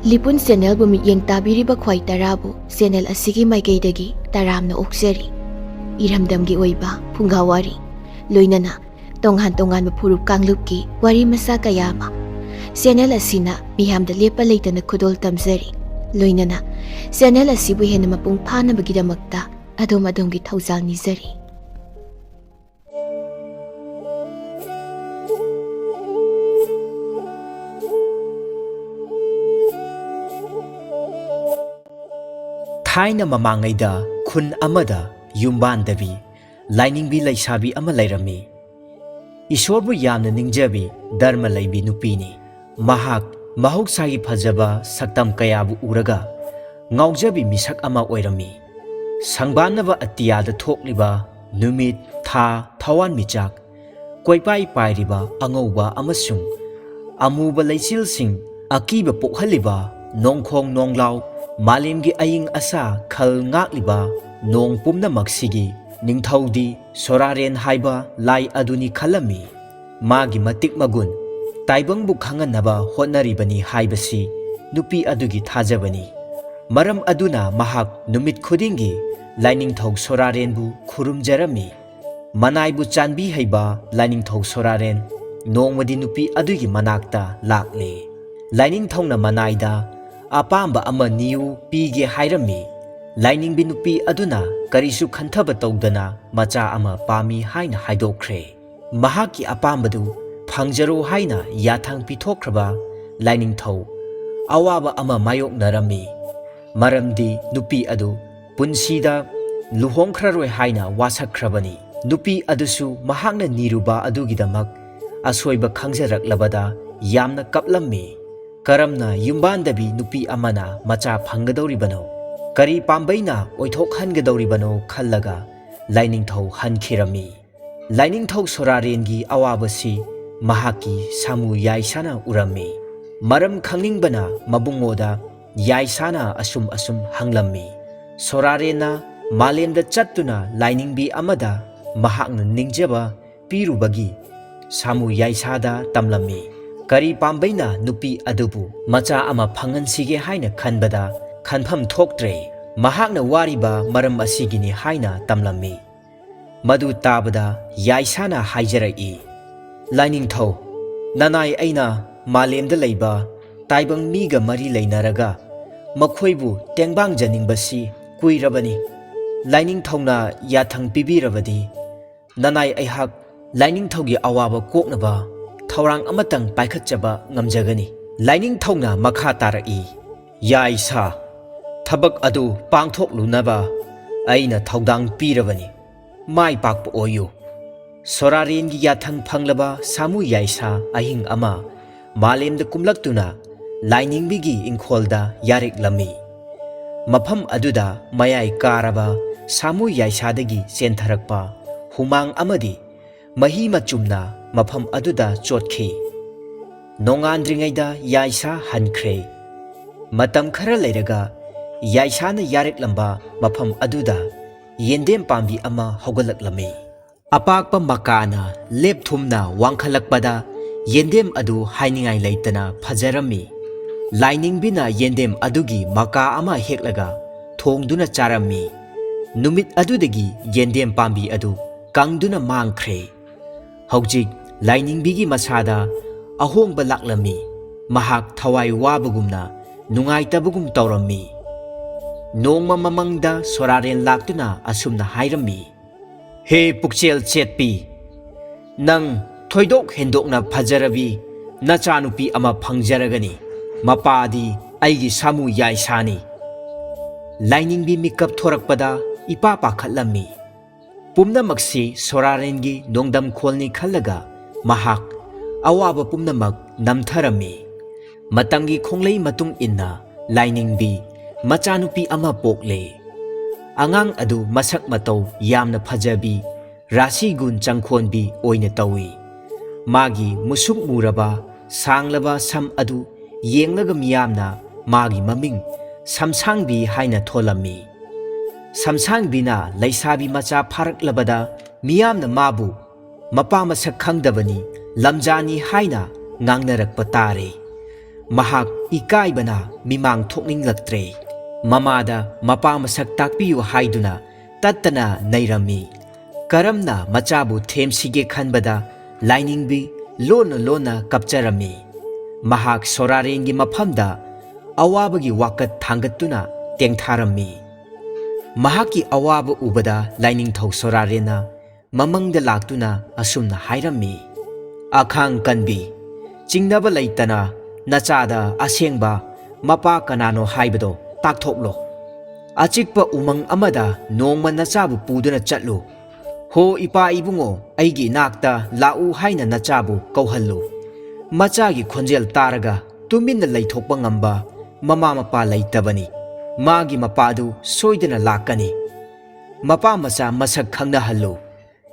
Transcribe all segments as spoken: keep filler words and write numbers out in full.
ꯂꯤꯄꯨꯟ ꯆꯦꯅꯦꯜꯕꯨ ꯃꯤꯠꯌꯦꯡ ꯇꯥꯕꯤꯔꯤꯕ ꯈ꯭ꯋꯥꯏ ꯇꯔꯥꯕꯨ ꯆꯦꯅꯦꯜ ꯑꯁꯤꯒꯤ ꯃꯥꯏꯀꯩꯗꯒꯤ ꯇꯔꯥꯝꯅ ꯑꯣꯛꯆꯔꯤ꯫ ꯏꯔꯝꯗꯝꯒꯤ ꯑꯣꯏꯕ ꯐꯨꯡꯒꯥ ꯋꯥꯔꯤ, ꯂꯣꯏꯅꯅ ꯇꯣꯉꯥꯟ ꯇꯣꯉꯥꯟꯕ ꯐꯨꯔꯨꯞ ꯀꯥꯡꯂꯨꯞꯀꯤ ꯋꯥꯔꯤ ꯃꯆꯥ ꯀꯌꯥ ꯑꯃ ꯆꯦꯅꯦꯜ ꯑꯁꯤꯅ ꯃꯤꯌꯥꯝꯗ ꯂꯦꯞꯄ ꯂꯩꯇꯅ ꯈꯨꯗꯣꯜ ꯇꯝꯖꯔꯤ꯫ ꯂꯣꯏꯅꯅ ꯆꯦꯅꯦꯜ ꯑꯁꯤꯕꯨ ꯍꯦꯟꯅ ꯃꯄꯨꯡ ꯐꯥꯅꯕꯒꯤꯗꯃꯛꯇ ꯑꯗꯣꯝ ꯑꯗꯣꯝꯒꯤ ꯊꯧꯖꯥꯜ ꯅꯤꯖꯔꯤ꯫ ꯊꯥꯏꯅ ꯃꯃꯥꯡꯉꯩꯗ ꯈꯨꯟ ꯑꯃꯗ ꯌꯨꯝꯕꯥꯟꯗꯕꯤ ꯂꯥꯏꯅꯤꯡꯕꯤ ꯂꯩꯁꯥꯕꯤ ꯑꯃ ꯂꯩꯔꯝꯃꯤ꯫ ꯏꯁꯣꯔꯕꯨ ꯌꯥꯝꯅ ꯅꯤꯡꯖꯕꯤ, ꯙꯔꯃ ꯂꯩꯕꯤ ꯅꯨꯄꯤꯅꯤ꯫ ꯃꯍꯥꯛ ꯃꯍꯧꯁꯥꯒꯤ ꯐꯖꯕ ꯁꯛꯇꯝ ꯀꯌꯥꯕꯨ ꯎꯔꯒ ꯉꯥꯎꯖꯕꯤ ꯃꯤꯁꯛ ꯑꯃ ꯑꯣꯏꯔꯝꯃꯤ꯫ ꯁꯪꯕꯥꯟꯅꯕ ꯑꯇꯤꯌꯥꯗ ꯊꯣꯛꯂꯤꯕ ꯅꯨꯃꯤꯠ, ꯊꯥ, ꯊꯋꯥꯟꯃꯤꯆꯥꯛ, ꯀꯣꯏꯄꯥꯏ ꯄꯥꯏꯔꯤꯕ ꯑꯉꯧꯕ ꯑꯃꯁꯨꯡ ꯑꯃꯨꯕ ꯂꯩꯆꯤꯜꯁꯤꯡ, ꯑꯀꯤꯕ ꯄꯣꯛꯍꯜꯂꯤꯕ ꯅꯣꯡꯈꯣꯡ ꯅꯣꯡꯂꯥꯎ, ꯃꯥꯂꯦꯝꯒꯤ ꯑꯏꯪ ꯑꯁꯥ ꯈꯜ ꯉꯥꯛꯂꯤꯕ ꯅꯣꯡ ꯄꯨꯝꯅꯃꯛꯁꯤꯒꯤ ꯅꯤꯡꯊꯧꯗꯤ ꯁꯣꯔꯥꯔꯦꯟ ꯍꯥꯏꯕ ꯂꯥꯏ ꯑꯗꯨꯅꯤ ꯈꯜꯂꯝꯃꯤ꯫ ꯃꯥꯒꯤ ꯃꯇꯤꯛ ꯃꯒꯨꯟ ꯇꯥꯏꯕꯪꯕꯨ ꯈꯪꯍꯟꯅꯕ ꯍꯣꯠꯅꯔꯤꯕꯅꯤ ꯍꯥꯏꯕꯁꯤ ꯅꯨꯄꯤ ꯑꯗꯨꯒꯤ ꯊꯥꯖꯕꯅꯤ꯫ ꯃꯔꯝ ꯑꯗꯨꯅ ꯃꯍꯥꯛ ꯅꯨꯃꯤꯠ ꯈꯨꯗꯤꯡꯒꯤ ꯂꯥꯏꯅꯤꯡꯊꯧ ꯁꯣꯔꯥꯔꯦꯟꯕꯨ ꯈꯨꯔꯨꯝꯖꯔꯝꯃꯤ꯫ ꯃꯅꯥꯏꯕꯨ ꯆꯥꯟꯕꯤ ꯍꯩꯕ ꯂꯥꯏꯅꯤꯡꯊꯧ ꯁꯣꯔꯥꯔꯦꯟ ꯅꯣꯡꯃꯗꯤ ꯅꯨꯄꯤ ꯑꯗꯨꯒꯤ ꯃꯅꯥꯛꯇ ꯂꯥꯛꯂꯦ꯫ ꯂꯥꯏꯅꯤꯡꯊꯧꯅ ꯃꯅꯥꯏꯗ "ꯑꯄꯥꯝꯕ ꯑꯃ ꯅꯤꯌꯨ, ꯄꯤꯒꯦ" ꯍꯥꯏꯔꯝꯃꯤ꯫ ꯂꯥꯏꯅꯤꯡꯕꯤ ꯅꯨꯄꯤ ꯑꯗꯨꯅ ꯀꯔꯤꯁꯨ ꯈꯟꯊꯕ ꯇꯧꯗꯅ ꯃꯆꯥ ꯑꯃ ꯄꯥꯝꯃꯤ ꯍꯥꯏꯅ ꯍꯥꯏꯗꯣꯛꯈ꯭ꯔꯦ꯫ ꯃꯍꯥꯛꯀꯤ ꯑꯄꯥꯝꯕꯗꯨ ꯐꯪꯖꯔꯣ ꯍꯥꯏꯅ ꯌꯥꯊꯪ ꯄꯤꯊꯣꯛꯈ꯭ꯔꯕ ꯂꯥꯏꯅꯤꯡꯊꯧ ꯑꯋꯥꯕ ꯑꯃ ꯃꯥꯌꯣꯛꯅꯔꯝꯃꯤ꯫ ꯃꯔꯝꯗꯤ ꯅꯨꯄꯤ ꯑꯗꯨ ꯄꯨꯟꯁꯤꯗ ꯂꯨꯍꯣꯡꯈ꯭ꯔꯔꯣꯏ ꯍꯥꯏꯅ ꯋꯥꯁꯛꯈ꯭ꯔꯕꯅꯤ꯫ ꯅꯨꯄꯤ ꯑꯗꯨꯁꯨ ꯃꯍꯥꯛꯅ ꯅꯤꯔꯨꯕ ꯑꯗꯨꯒꯤꯗꯃꯛ ꯑꯁꯣꯏꯕ ꯈꯪꯖꯔꯛꯂꯕꯗ ꯌꯥꯝꯅ ꯀꯞꯂꯝꯃꯤ꯫ "ꯀꯔꯝꯅ ꯌꯨꯝꯕꯥꯟꯗꯕꯤ ꯅꯨꯄꯤ ꯑꯃꯅ ꯃꯆꯥ ꯐꯪꯒꯗꯧꯔꯤꯕꯅꯣ? ꯀꯔꯤ ꯄꯥꯝꯕꯩꯅ ꯑꯣꯏꯊꯣꯛꯍꯟꯒꯗꯧꯔꯤꯕꯅꯣ?" ꯈꯜꯂꯒ ꯂꯥꯏꯅꯤꯡꯊꯧ ꯍꯟꯈꯤꯔꯝꯃꯤ꯫ ꯂꯥꯏꯅꯤꯡꯊꯧ ꯁꯣꯔꯥꯔꯦꯟꯒꯤ ꯑꯋꯥꯕꯁꯤ ꯃꯍꯥꯛꯀꯤ ꯁꯥꯃꯨ ꯌꯥꯏꯁꯥꯅ ꯎꯔꯝꯃꯤ꯫ ꯃꯔꯝ ꯈꯪꯅꯤꯡꯕꯅ ꯃꯕꯨꯡꯉꯣꯗ ꯌꯥꯏꯁꯥꯅ ꯑꯁꯨꯝ ꯑꯁꯨꯝ ꯍꯪꯂꯝꯃꯤ, "ꯁꯣꯔꯥꯔꯦꯟꯅ ꯃꯥꯂꯦꯝꯗ ꯆꯠꯇꯨꯅ ꯂꯥꯏꯅꯤꯡꯕꯤ ꯑꯃꯗ ꯃꯍꯥꯛꯅ ꯅꯤꯡꯖꯕ ꯄꯤꯔꯨꯕꯒꯤ ꯁꯥꯃꯨ ꯌꯥꯏꯁꯥꯗ ꯇꯝꯂꯝꯃꯤ꯫ ꯀꯔꯤ ꯄꯥꯝꯕꯩꯅ ꯅꯨꯄꯤ ꯑꯗꯨꯕꯨ ꯃꯆꯥ ꯑꯃ ꯐꯪꯍꯟꯁꯤꯒꯦ ꯍꯥꯏꯅ ꯈꯟꯕꯗ ꯈꯟꯐꯝ ꯊꯣꯛꯇ꯭ꯔꯦ꯫ ꯃꯍꯥꯛꯅ ꯋꯥꯔꯤꯕ ꯃꯔꯝ ꯑꯁꯤꯒꯤꯅꯤ ꯍꯥꯏꯅ ꯇꯝꯂꯝꯃꯤ꯫ ꯃꯗꯨ ꯇꯥꯕꯗ ꯌꯥꯏꯁꯥꯅ ꯍꯥꯏꯖꯔꯛꯏ, "ꯂꯥꯏꯅꯤꯡꯊꯧ, ꯅꯅꯥꯏ ꯑꯩꯅ ꯃꯥꯂꯦꯝꯗ ꯂꯩꯕ ꯇꯥꯏꯕꯪ ꯃꯤꯒ ꯃꯔꯤ ꯂꯩꯅꯔꯒ ꯃꯈꯣꯏꯕꯨ ꯇꯦꯡꯕꯥꯡꯖꯅꯤꯡꯕꯁꯤ ꯀꯨꯏꯔꯕꯅꯤ꯫ ꯂꯥꯏꯅꯤꯡꯊꯧꯅ ꯌꯥꯊꯪ ꯄꯤꯕꯤꯔꯕꯗꯤ ꯅꯅꯥꯏ ꯑꯩꯍꯥꯛ ꯂꯥꯏꯅꯤꯡꯊꯧꯒꯤ ꯑꯋꯥꯕ ꯀꯣꯛꯅꯕ ꯊꯧꯔꯥꯡ ꯑꯃꯇꯪ ꯄꯥꯏꯈꯠꯆꯕ ꯉꯝꯖꯒꯅꯤ꯫" ꯂꯥꯏꯅꯤꯡꯊꯧꯅ ꯃꯈꯥ ꯇꯥꯔꯛꯏ, "ꯌꯥꯏꯁꯥ, ꯊꯕꯛ ꯑꯗꯨ ꯄꯥꯡꯊꯣꯛꯂꯨꯅꯕ ꯑꯩꯅ ꯊꯧꯗꯥꯡ ꯄꯤꯔꯕꯅꯤ꯫ ꯃꯥꯏ ꯄꯥꯛꯄ ꯑꯣꯏꯌꯨ꯫" ꯁꯣꯔꯥꯔꯦꯟꯒꯤ ꯌꯥꯊꯪ ꯐꯪꯂꯕ ꯁꯥꯃꯨ ꯌꯥꯏꯁꯥ ꯑꯍꯤꯡ ꯑꯃ ꯃꯥꯂꯦꯝꯗ ꯀꯨꯝꯂꯛꯇꯨꯅ ꯂꯥꯏꯅꯤꯡꯕꯤꯒꯤ ꯏꯪꯈꯣꯜꯗ ꯌꯥꯔꯦꯛꯂꯝꯃꯤ꯫ ꯃꯐꯝ ꯑꯗꯨꯗ ꯃꯌꯥꯏ ꯀꯥꯔꯕ ꯁꯥꯃꯨ ꯌꯥꯏꯁꯥꯗꯒꯤ ꯆꯦꯟꯊꯔꯛꯄ ꯍꯨꯃꯥꯡ ꯑꯃꯗꯤ ꯃꯍꯤ ꯃꯆꯨꯝꯅ ꯃꯐꯝ ꯑꯗꯨꯗ ꯆꯣꯠꯈꯤ꯫ ꯅꯣꯡꯉꯥꯟꯗ꯭ꯔꯤꯉꯩꯗ ꯌꯥꯏꯁꯥ ꯍꯟꯈ꯭ꯔꯦ꯫ ꯃꯇꯝ ꯈꯔ ꯂꯩꯔꯒ ꯌꯥꯏꯁꯥꯅ ꯌꯥꯔꯦꯛꯂꯝꯕ ꯃꯐꯝ ꯑꯗꯨꯗ ꯌꯦꯟꯗꯦꯝ ꯄꯥꯝꯕꯤ ꯑꯃ ꯍꯧꯒꯠꯂꯛꯂꯝꯃꯤ꯫ ꯑꯄꯥꯛꯄ ꯃꯀꯥꯅ ꯂꯦꯞꯊꯨꯝꯅ ꯋꯥꯡꯈꯠꯂꯛꯄꯗ ꯌꯦꯟꯗꯦꯝ ꯑꯗꯨ ꯍꯥꯏꯅꯤꯡꯉꯥꯏ ꯂꯩꯇꯅ ꯐꯖꯔꯝꯃꯤ꯫ ꯂꯥꯏꯅꯤꯡꯕꯤꯅ ꯌꯦꯟꯗꯦꯝ ꯑꯗꯨꯒꯤ ꯃꯀꯥ ꯑꯃ ꯍꯦꯛꯂꯒ ꯊꯣꯡꯗꯨꯅ ꯆꯥꯔꯝꯃꯤ꯫ ꯅꯨꯃꯤꯠ ꯑꯗꯨꯗꯒꯤ ꯌꯦꯟꯗꯦꯝ ꯄꯥꯝꯕꯤ ꯑꯗꯨ ꯀꯪꯗꯨꯅ ꯃꯥꯡꯈ꯭ꯔꯦ꯫ ꯍꯧꯖꯤꯛ ꯂꯥꯏꯅꯤꯡꯕꯤꯒꯤ ꯃꯁꯥꯗ ꯑꯍꯣꯡꯕ ꯂꯥꯛꯂꯝꯃꯤ꯫ ꯃꯍꯥꯛ ꯊꯋꯥꯏ ꯋꯥꯕꯒꯨꯝꯅ ꯅꯨꯡꯉꯥꯏꯇꯕꯒꯨꯝ ꯇꯧꯔꯝꯃꯤ꯫ ꯅꯣꯡꯃ ꯃꯃꯪꯗ ꯁꯣꯔꯥꯔꯦꯟ ꯂꯥꯛꯇꯨꯅ ꯑꯁꯨꯝꯅ ꯍꯥꯏꯔꯝꯃꯤ, "ꯍꯦ ꯄꯨꯛꯆꯦꯜ ꯆꯦꯠꯄꯤ, ꯅꯪ ꯊꯣꯏꯗꯣꯛ ꯍꯦꯟꯗꯣꯛꯅ ꯐꯖꯔꯕꯤ ꯅꯆꯥꯅꯨꯄꯤ ꯑꯃ ꯐꯪꯖꯔꯒꯅꯤ꯫ ꯃꯄꯥꯗꯤ ꯑꯩꯒꯤ ꯁꯥꯃꯨ ꯌꯥꯏꯁꯥꯅꯤ꯫" ꯂꯥꯏꯅꯤꯡꯕꯤ ꯃꯤꯀꯞ ꯊꯣꯔꯛꯄꯗ ꯏꯄꯥ ꯄꯥꯈꯠꯂꯝꯃꯤ꯫ ꯄꯨꯝꯅꯃꯛꯁꯤ ꯁꯣꯔꯥꯔꯦꯟꯒꯤ ꯅꯣꯡꯗꯝꯈꯣꯜꯅꯤ ꯈꯜꯂꯒ ꯃꯍꯥꯛ ꯑꯋꯥꯕ ꯄꯨꯝꯅꯃꯛ ꯅꯝꯊꯔꯝꯃꯤ꯫ ꯃꯇꯝꯒꯤ ꯈꯣꯡꯂꯩ ꯃꯇꯨꯡ ꯏꯟꯅ ꯂꯥꯏꯅꯤꯡꯕꯤ ꯃꯆꯥꯅꯨꯄꯤ ꯑꯃ ꯄꯣꯛꯂꯦ꯫ ꯑꯉꯥꯡ ꯑꯗꯨ ꯃꯁꯛ ꯃꯇꯧ ꯌꯥꯝꯅ ꯐꯖꯕꯤ, ꯔꯥꯁꯤ ꯒꯨꯟ ꯆꯪꯈꯣꯟꯕꯤ ꯑꯣꯏꯅ ꯇꯧꯏ꯫ ꯃꯥꯒꯤ ꯃꯨꯁꯨꯛ ꯃꯨꯔꯕ ꯁꯥꯡꯂꯕ ꯁꯝ ꯑꯗꯨ ꯌꯦꯡꯂꯒ ꯃꯤꯌꯥꯝꯅ ꯃꯥꯒꯤ ꯃꯃꯤꯡ ꯁꯝꯁꯥꯡꯕꯤ ꯍꯥꯏꯅ ꯊꯣꯜꯂꯝꯃꯤ꯫ ꯁꯝꯁꯥꯡꯕꯤꯅ ꯂꯩꯁꯥꯕꯤ ꯃꯆꯥ ꯐꯥꯔꯛꯂꯕꯗ ꯃꯤꯌꯥꯝꯅ ꯃꯥꯕꯨ ꯃꯄꯥ ꯃꯁꯛ ꯈꯪꯗꯕꯅꯤ, ꯂꯝꯖꯥꯅꯤ ꯍꯥꯏꯅ ꯉꯥꯡꯅꯔꯛꯄ ꯇꯥꯔꯦ꯫ ꯃꯍꯥꯛ ꯏꯀꯥꯏꯕꯅ ꯃꯤꯃꯥꯡ ꯊꯣꯛꯅꯤꯡꯂꯛꯇ꯭ꯔꯦ꯫ ꯃꯃꯥꯗ ꯃꯄꯥ ꯃꯁꯛ ꯇꯥꯛꯄꯤꯌꯨ ꯍꯥꯏꯗꯨꯅ ꯇꯠꯇꯅ ꯅꯩꯔꯝꯃꯤ꯫ ꯀꯔꯝꯅ ꯃꯆꯥꯕꯨ ꯊꯦꯝꯁꯤꯒꯦ ꯈꯟꯕꯗ ꯂꯥꯏꯅꯤꯡꯕꯤ ꯂꯣꯟꯅ ꯂꯣꯟꯅ ꯀꯞꯆꯔꯝꯃꯤ꯫ ꯃꯍꯥꯛ ꯁꯣꯔꯥꯔꯦꯟꯒꯤ ꯃꯐꯝꯗ ꯑꯋꯥꯕꯒꯤ ꯋꯥꯀꯠ ꯊꯥꯡꯒꯠꯇꯨꯅ ꯇꯦꯡꯊꯥꯔꯝꯃꯤ꯫ ꯃꯍꯥꯛꯀꯤ ꯑꯋꯥꯕ ꯎꯕꯗ ꯂꯥꯏꯅꯤꯡꯊꯧ ꯁꯣꯔꯥꯔꯦꯟꯅ ꯃꯃꯪꯗ ꯂꯥꯛꯇꯨꯅ ꯑꯁꯨꯝꯅ ꯍꯥꯏꯔꯝꯃꯤ, "ꯑꯈꯥꯡ ꯀꯟꯕꯤ, ꯆꯤꯡꯅꯕ ꯂꯩꯇꯅ ꯅꯆꯥꯗ ꯑꯁꯦꯡꯕ ꯃꯄꯥ ꯀꯅꯥꯅꯣ ꯍꯥꯏꯕꯗꯣ ꯇꯥꯛꯊꯣꯛꯂꯣ꯫ ꯑꯆꯤꯛꯄ ꯎꯃꯪ ꯑꯃꯗ ꯅꯣꯡꯃ ꯅꯆꯥꯕꯨ ꯄꯨꯗꯨꯅ ꯆꯠꯂꯨ꯫ ꯍꯣ ꯏꯄꯥ ꯏꯕꯨꯡꯉꯣ, ꯑꯩꯒꯤ ꯏꯅꯥꯛꯇ ꯂꯥꯛꯎ ꯍꯥꯏꯅ ꯅꯆꯥꯕꯨ ꯀꯧꯍꯜꯂꯨ꯫ ꯃꯆꯥꯒꯤ ꯈꯣꯟꯖꯦꯜ ꯇꯥꯔꯒ ꯇꯨꯃꯤꯟꯅ ꯂꯩꯊꯣꯛꯄ ꯉꯝꯕ ꯃꯃꯥ ꯃꯄꯥ ꯂꯩꯇꯕꯅꯤ꯫ ꯃꯥꯒꯤ ꯃꯄꯥꯗꯨ ꯁꯣꯏꯗꯅ ꯂꯥꯛꯀꯅꯤ꯫ ꯃꯄꯥ ꯃꯆꯥ ꯃꯁꯛ ꯈꯪꯅꯍꯜꯂꯨ꯫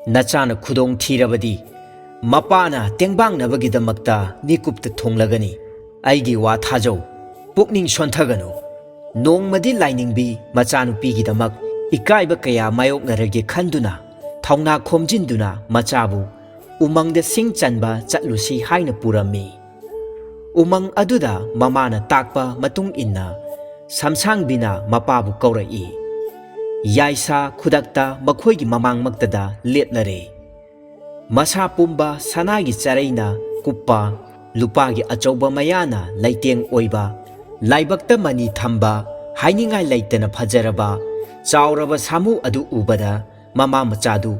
ꯅꯆꯥꯅ ꯈꯨꯗꯣꯡ ꯊꯤꯔꯕꯗꯤ ꯃꯄꯥꯅ ꯇꯦꯡꯕꯥꯡꯅꯕꯒꯤꯗꯃꯛꯇ ꯃꯤꯀꯨꯞꯇ ꯊꯨꯡꯂꯒꯅꯤ꯫ ꯑꯩꯒꯤ ꯋꯥ ꯊꯥꯖꯧ, ꯄꯨꯛꯅꯤꯡ ꯁꯣꯟꯊꯒꯅꯨ꯫" ꯅꯣꯡꯃꯗꯤ ꯂꯥꯏꯅꯤꯡꯕꯤ ꯃꯆꯥꯅꯨꯄꯤꯒꯤꯗꯃꯛ ꯏꯀꯥꯏꯕ ꯀꯌꯥ ꯃꯥꯌꯣꯛꯅꯔꯒꯦ ꯈꯟꯗꯨꯅ ꯊꯧꯅꯥ ꯈꯣꯝꯖꯤꯟꯗꯨꯅ ꯃꯆꯥꯕꯨ ꯎꯃꯪꯗ ꯁꯤꯡ ꯆꯟꯕ ꯆꯠꯂꯨꯁꯤ ꯍꯥꯏꯅ ꯄꯨꯔꯝꯃꯤ꯫ ꯎꯃꯪ ꯑꯗꯨꯗ ꯃꯃꯥꯅ ꯇꯥꯛꯄ ꯃꯇꯨꯡ ꯏꯟꯅ ꯁꯝꯁꯥꯡꯕꯤꯅ ꯃꯄꯥꯕꯨ ꯀꯧꯔꯛꯏ꯫ ꯌꯥꯏꯁꯥ ꯈꯨꯗꯛꯇ ꯃꯈꯣꯏꯒꯤ ꯃꯃꯥꯡꯃꯛꯇꯗ ꯂꯦꯞꯂꯔꯦ꯫ ꯃꯁꯥ ꯄꯨꯝꯕ ꯁꯅꯥꯒꯤ ꯆꯔꯩꯅ ꯀꯨꯞꯄ, ꯂꯨꯄꯥꯒꯤ ꯑꯆꯧꯕ ꯃꯌꯥꯅ ꯂꯩꯇꯦꯡ ꯑꯣꯏꯕ, ꯂꯥꯏꯕꯛꯇ ꯃꯅꯤ ꯊꯝꯕ, ꯍꯥꯏꯅꯤꯡꯉꯥꯏ ꯂꯩꯇꯅ ꯐꯖꯔꯕ, ꯆꯥꯎꯔꯕ ꯁꯥꯃꯨ ꯑꯗꯨ ꯎꯕꯗ ꯃꯃꯥ ꯃꯆꯥꯗꯨ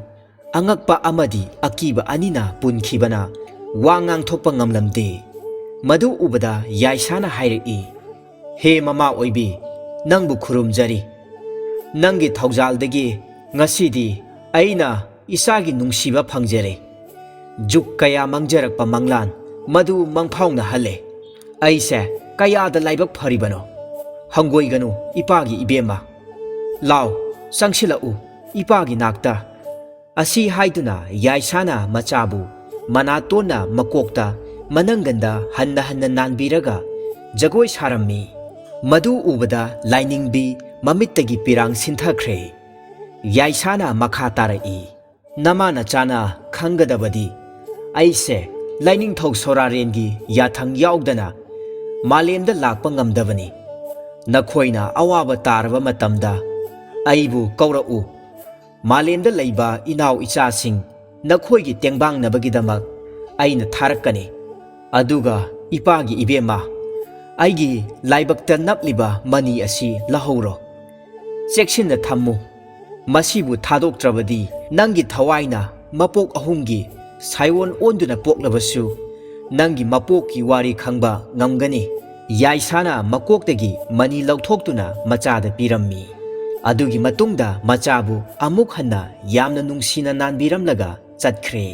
ꯑꯉꯛꯄ ꯑꯃꯗꯤ ꯑꯀꯤꯕ ꯑꯅꯤꯅ ꯄꯨꯟꯈꯤꯕꯅ ꯋꯥ ꯉꯥꯡꯊꯣꯛꯄ ꯉꯝꯂꯝꯗꯦ꯫ ꯃꯗꯨ ꯎꯕꯗ ꯌꯥꯏꯁꯥꯅ ꯍꯥꯏꯔꯛꯏ, "ꯍꯦ ꯃꯃꯥ ꯑꯣꯏꯕꯤ, ꯅꯪꯕꯨ ꯈꯨꯔꯨꯝꯖꯔꯤ꯫ ꯅꯪꯒꯤ ꯊꯧꯖꯥꯜꯗꯒꯤ ꯉꯁꯤꯗꯤ ꯑꯩꯅ ꯏꯆꯥꯒꯤ ꯅꯨꯡꯁꯤꯕ ꯐꯪꯖꯔꯦ꯫ ꯖꯨꯛ ꯀꯌꯥ ꯃꯥꯡꯖꯔꯛꯄ ꯃꯪꯂꯥꯟ ꯃꯗꯨ ꯃꯪꯐꯥꯎꯅꯍꯜꯂꯦ꯫ ꯑꯩꯁꯦ ꯀꯌꯥꯗ ꯂꯥꯏꯕꯛ ꯐꯔꯤꯕꯅꯣ! ꯍꯪꯒꯣꯏꯒꯅꯨ ꯏꯄꯥꯒꯤ ꯏꯕꯦꯝꯃ꯫ ꯂꯥꯎ, ꯆꯪꯁꯤꯜꯂꯛꯎ ꯏꯄꯥꯒꯤ ꯅꯥꯛꯇ꯫" ꯑꯁꯤ ꯍꯥꯏꯗꯨꯅ ꯌꯥꯏꯁꯥꯅ ꯃꯆꯥꯕꯨ ꯃꯅꯥꯇꯣꯟꯅ ꯃꯀꯣꯛꯇ ꯃꯅꯪꯒꯟꯗ ꯍꯟꯅ ꯍꯟꯅ ꯅꯥꯟꯕꯤꯔꯒ ꯖꯒꯣꯏ ꯁꯥꯔꯝꯃꯤ꯫ ꯃꯗꯨ ꯎꯕꯗ ꯂꯥꯏꯅꯤꯡꯕꯤ ꯃꯃꯤꯠꯇꯒꯤ ꯄꯤꯔꯥꯡ ꯁꯤꯟꯊꯈ꯭ꯔꯦ꯫ ꯌꯥꯏꯁꯥꯅ ꯃꯈꯥ ꯇꯥꯔꯛꯏ, "ꯅꯃꯥ ꯅꯆꯥꯅ ꯈꯪꯒꯗꯕꯗꯤ ꯑꯩꯁꯦ ꯂꯥꯏꯅꯤꯡꯊꯧ ꯁꯣꯔꯥꯔꯦꯟꯒꯤ ꯌꯥꯊꯪ ꯌꯥꯎꯗꯅ ꯃꯥꯂꯦꯝꯗ ꯂꯥꯛꯄ ꯉꯝꯗꯕꯅꯤ꯫ ꯅꯈꯣꯏꯅ ꯑꯋꯥꯕ ꯇꯥꯔꯕ ꯃꯇꯝꯗ ꯑꯩꯕꯨ ꯀꯧꯔꯛꯎ꯫ ꯃꯥꯂꯦꯝꯗ ꯂꯩꯕ ꯏꯅꯥꯎ ꯏꯆꯥꯁꯤꯡ ꯅꯈꯣꯏꯒꯤ ꯇꯦꯡꯕꯥꯡꯅꯕꯒꯤꯗꯃꯛ ꯑꯩꯅ ꯊꯥꯔꯛꯀꯅꯤ꯫ ꯑꯗꯨꯒ ꯏꯄꯥꯒꯤ ꯏꯕꯦꯝꯃ, ꯑꯩꯒꯤ ꯂꯥꯏꯕꯛꯇ ꯅꯞꯂꯤꯕ ꯃꯅꯤ ꯑꯁꯤ ꯂꯧꯍꯧꯔꯣ꯫ ꯆꯦꯛꯁꯤꯟꯅ ꯊꯝꯃꯨ꯫ ꯃꯁꯤꯕꯨ ꯊꯥꯗꯣꯛꯇ꯭ꯔꯕꯗꯤ ꯅꯪꯒꯤ ꯊꯋꯥꯏꯅ ꯃꯄꯣꯛ ꯑꯍꯨꯝꯒꯤ ꯁꯥꯏꯑꯣꯟ ꯑꯣꯟꯗꯨꯅ ꯄꯣꯛꯂꯕꯁꯨ ꯅꯪꯒꯤ ꯃꯄꯣꯛꯀꯤ ꯋꯥꯔꯤ ꯈꯪꯕ ꯉꯝꯒꯅꯤ꯫ ꯌꯥꯏꯁꯥꯅ ꯃꯀꯣꯛꯇꯒꯤ ꯃꯅꯤ ꯂꯧꯊꯣꯛꯇꯨꯅ ꯃꯆꯥꯗ ꯄꯤꯔꯝꯃꯤ꯫ ꯑꯗꯨꯒꯤ ꯃꯇꯨꯡꯗ ꯃꯆꯥꯕꯨ ꯑꯃꯨꯛ ꯍꯟꯅ ꯌꯥꯝꯅ ꯅꯨꯡꯁꯤꯅ ꯅꯥꯟꯕꯤꯔꯝꯂꯒ ꯆꯠꯈ꯭ꯔꯦ꯫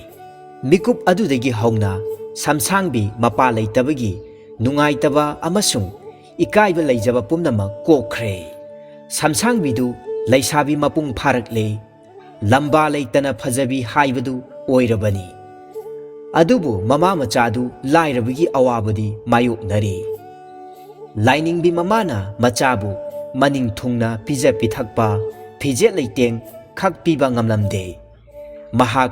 ꯃꯤꯀꯨꯞ ꯑꯗꯨꯗꯒꯤ ꯍꯧꯅ ꯁꯝꯁꯥꯡꯕꯤ ꯃꯄꯥ ꯂꯩꯇꯕꯒꯤ ꯅꯨꯡꯉꯥꯏꯇꯕ ꯑꯃꯁꯨꯡ ꯏꯀꯥꯏꯕ ꯂꯩꯖꯕ ꯄꯨꯝꯅꯃꯛ ꯀꯣꯛꯈ꯭ꯔꯦ꯫ ꯁꯝꯁꯥꯡꯕꯤꯗꯨ ꯂꯩꯁꯥꯕꯤ ꯃꯄꯨꯡ ꯐꯥꯔꯛꯂꯦ꯫ ꯂꯝꯕꯥ ꯂꯩꯇꯅ ꯐꯖꯕꯤ ꯍꯥꯏꯕꯗꯨ ꯑꯣꯏꯔꯕꯅꯤ꯫ ꯑꯗꯨꯕꯨ ꯃꯃꯥ ꯃꯆꯥꯗꯨ ꯂꯥꯏꯔꯕꯒꯤ ꯑꯋꯥꯕꯗꯤ ꯃꯥꯌꯣꯛꯅꯔꯤ꯫ ꯂꯥꯏꯅꯤꯡꯕꯤ ꯃꯃꯥꯅ ꯃꯆꯥꯕꯨ ꯃꯅꯤꯡ ꯊꯨꯡꯅ ꯄꯤꯖ ꯄꯤꯊꯛꯄ, ꯐꯤꯖꯦꯠ ꯂꯩꯇꯦꯡ ꯈꯛ ꯄꯤꯕ ꯉꯝꯂꯝꯗꯦ꯫ ꯃꯍꯥꯛ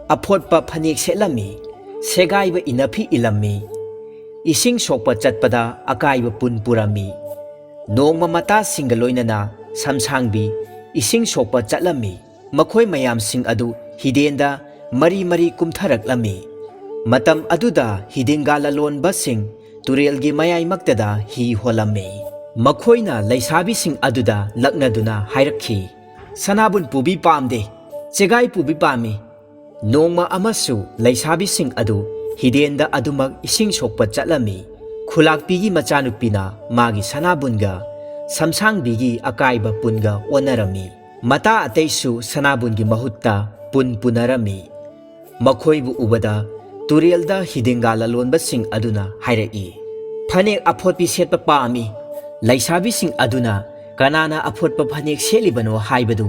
ꯑꯐꯣꯠꯄ ꯐꯅꯦꯛ ꯁꯦꯠꯂꯝꯃꯤ, ꯁꯦꯒꯥꯏꯕ ꯏꯅꯐꯤ ꯏꯜꯂꯝꯃꯤ, ꯏꯁꯤꯡ ꯁꯣꯛꯄ ꯆꯠꯄꯗ ꯑꯀꯥꯏꯕ ꯄꯨꯟ ꯄꯨꯔꯝꯃꯤ꯫ ꯅꯣꯡꯃ ꯃꯇꯥꯁꯤꯡꯒ ꯂꯣꯏꯅꯅ ꯁꯝꯁꯥꯡꯕꯤ ꯏꯁꯤꯡ ꯁꯣꯛꯄ ꯆꯠꯂꯝꯃꯤ꯫ ꯃꯈꯣꯏ ꯃꯌꯥꯝꯁꯤꯡ ꯑꯗꯨ ꯍꯤꯗꯦꯟꯗ ꯃꯔꯤ ꯃꯔꯤ ꯀꯨꯝꯊꯔꯛꯂꯝꯃꯤ꯫ ꯃꯇꯝ ꯑꯗꯨꯗ ꯍꯤꯗꯤꯡꯒꯥ ꯂꯂꯣꯟꯕꯁꯤꯡ ꯇꯨꯔꯦꯜꯒꯤ ꯃꯌꯥꯏꯃꯛꯇꯗ ꯍꯤ ꯍꯣꯜꯂꯝꯃꯤ꯫ ꯃꯈꯣꯏꯅ ꯂꯩꯁꯥꯕꯤꯁꯤꯡ ꯑꯗꯨꯗ ꯂꯛꯅꯗꯨꯅ ꯍꯥꯏꯔꯛꯈꯤ, "ꯁꯅꯥꯕꯨꯟ ꯄꯨꯕꯤ ꯄꯥꯝꯗꯦ, ꯆꯦꯒꯥꯏ ꯄꯨꯕꯤ ꯄꯥꯝꯃꯤ꯫" ꯅꯣꯡꯃ ꯑꯃꯁꯨ ꯂꯩꯁꯥꯕꯤꯁꯤꯡ ꯑꯗꯨ ꯍꯤꯗꯦꯟꯗ ꯑꯗꯨꯃꯛ ꯏꯁꯤꯡ ꯁꯣꯛꯄ ꯆꯠꯂꯝꯃꯤ꯫ ꯈꯨꯂꯥꯛꯄꯤꯒꯤ ꯃꯆꯥꯅꯨꯄꯤꯅ ꯃꯥꯒꯤ ꯁꯅꯥꯕꯨꯟꯒ ꯁꯝꯁꯥꯡꯕꯤꯒꯤ ꯑꯀꯥꯏꯕ ꯄꯨꯟꯒ ꯑꯣꯟꯅꯔꯝꯃꯤ꯫ ꯃꯇꯥ ꯑꯇꯩꯁꯨ ꯁꯅꯥꯕꯨꯟꯒꯤ ꯃꯍꯨꯠꯇ ꯄꯨꯟ ꯄꯨꯅꯔꯝꯃꯤ꯫ ꯃꯈꯣꯏꯕꯨ ꯎꯕꯗ ꯇꯨꯔꯦꯜꯗ ꯍꯤꯗꯤꯡꯒꯥ ꯂꯂꯣꯟꯕꯁꯤꯡ ꯑꯗꯨꯅ ꯍꯥꯏꯔꯛꯏ, "ꯐꯅꯦꯛ ꯑꯐꯣꯠꯄꯤ ꯁꯦꯠꯄ ꯄꯥꯝꯃꯤ꯫" ꯂꯩꯁꯥꯕꯤꯁꯤꯡ ꯑꯗꯨꯅ ꯀꯅꯥꯅ ꯑꯐꯣꯠꯄ ꯐꯅꯦꯛ ꯁꯦꯠꯂꯤꯕꯅꯣ ꯍꯥꯏꯕꯗꯨ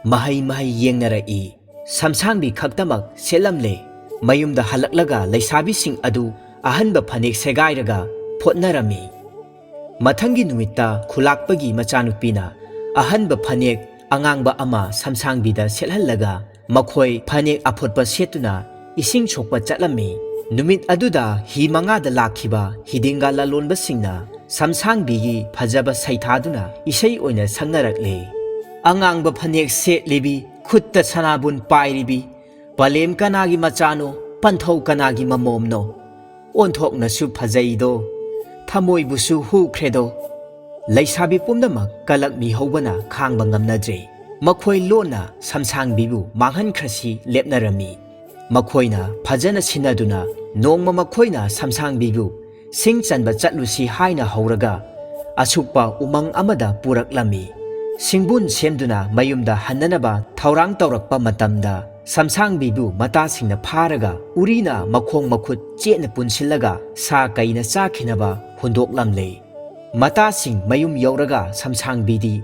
ꯃꯍꯩ ꯃꯍꯩ ꯌꯦꯡꯅꯔꯛꯏ꯫ ꯁꯝꯁꯥꯡꯕꯤ ꯈꯛꯇꯃꯛ ꯁꯦꯠꯂꯝꯂꯦ꯫ ꯃꯌꯨꯝꯗ ꯍꯜꯂꯛꯂꯒ ꯂꯩꯁꯥꯕꯤꯁꯤꯡ ꯑꯗꯨ ꯑꯍꯟꯕ ꯐꯅꯦꯛ ꯁꯦꯒꯥꯏꯔꯒ ꯐꯣꯠꯅꯔꯝꯃꯤ꯫ ꯃꯊꯪꯒꯤ ꯅꯨꯃꯤꯠꯇ ꯈꯨꯂꯥꯛꯄꯒꯤ ꯃꯆꯥꯅꯨꯄꯤꯅ ꯑꯍꯟꯕ ꯐꯅꯦꯛ ꯑꯉꯥꯡꯕ ꯑꯃ ꯁꯝꯁꯥꯡꯕꯤꯗ ꯁꯦꯠꯍꯜꯂꯒ ꯃꯈꯣꯏ ꯐꯅꯦꯛ ꯑꯐꯣꯠꯄ ꯁꯦꯠꯇꯨꯅ ꯏꯁꯤꯡ ꯁꯣꯛꯄ ꯆꯠꯂꯝꯃꯤ꯫ ꯅꯨꯃꯤꯠ ꯑꯗꯨꯗ ꯍꯤ ꯃꯉꯥꯗ ꯂꯥꯛꯈꯤꯕ ꯍꯤꯗꯤꯡꯒ ꯂꯂꯣꯟꯕꯁꯤꯡꯅ ꯁꯝꯁꯥꯡꯕꯤꯒꯤ ꯐꯖꯕ ꯁꯩꯊꯥꯗꯨꯅ ꯏꯁꯩ ꯑꯣꯏꯅ ꯁꯛꯅꯔꯛꯂꯦ꯫ ꯑꯉꯥꯡꯕ ꯐꯅꯦꯛ ꯁꯦꯠꯂꯤꯕꯤ, ꯈꯨꯠꯇ ꯁꯅꯥꯕꯨꯟ ꯄꯥꯏꯔꯤꯕꯤ, ꯄꯂꯦꯝ ꯀꯅꯥꯒꯤ ꯃꯆꯥꯅꯣ, ꯄꯟꯊꯧ ꯀꯅꯥꯒꯤ ꯃꯃꯣꯝꯅꯣ? ꯑꯣꯟꯊꯣꯛꯅꯁꯨ ꯐꯖꯩꯗꯣ, ꯊꯃꯣꯏꯕꯨꯁꯨ ꯍꯨꯈ꯭ꯔꯦꯗꯣ꯫ ꯂꯩꯁꯥꯕꯤ ꯄꯨꯝꯅꯃꯛ ꯀꯂꯛꯃꯤ ꯍꯧꯕꯅ ꯈꯥꯡꯕ ꯉꯝꯅꯗ꯭ꯔꯦ꯫ ꯃꯈꯣꯏ ꯂꯣꯟꯅ ꯁꯝꯁꯥꯡꯕꯤꯕꯨ ꯃꯥꯡꯍꯟꯈ꯭ꯔꯁꯤ ꯂꯦꯞꯅꯔꯝꯃꯤ꯫ ꯃꯈꯣꯏꯅ ꯐꯖꯅ ꯁꯤꯟꯅꯗꯨꯅ ꯅꯣꯡꯃ ꯃꯈꯣꯏꯅ ꯁꯝꯁꯥꯡꯕꯤꯕꯨ ꯁꯤꯡ ꯆꯟꯕ ꯆꯠꯂꯨꯁꯤ ꯍꯥꯏꯅ ꯍꯧꯔꯒ ꯑꯁꯨꯛꯄ ꯎꯃꯪ ꯑꯃꯗ ꯄꯨꯔꯛꯂꯝꯃꯤ꯫ ꯁꯤꯡꯕꯨꯟ ꯁꯦꯝꯗꯨꯅ ꯃꯌꯨꯝꯗ ꯍꯟꯅꯅꯕ ꯊꯧꯔꯥꯡ ꯇꯧꯔꯛꯄ ꯃꯇꯝꯗ ꯁꯝꯁꯥꯡꯕꯤꯕꯨ ꯃꯇꯥꯁꯤꯡꯅ ꯐꯥꯔꯒ ꯎꯔꯤꯅ ꯃꯈꯣꯡ ꯃꯈꯨꯠ ꯆꯦꯠꯅ ꯄꯨꯟꯁꯤꯜꯂꯒ ꯁꯥ ꯀꯩꯅ ꯆꯥꯈꯤꯅꯕ ꯍꯨꯟꯗꯣꯛꯂꯝꯂꯦ꯫ ꯃꯇꯥꯁꯤꯡ ꯃꯌꯨꯝ ꯌꯧꯔꯒ ꯁꯝꯁꯥꯡꯕꯤꯗꯤ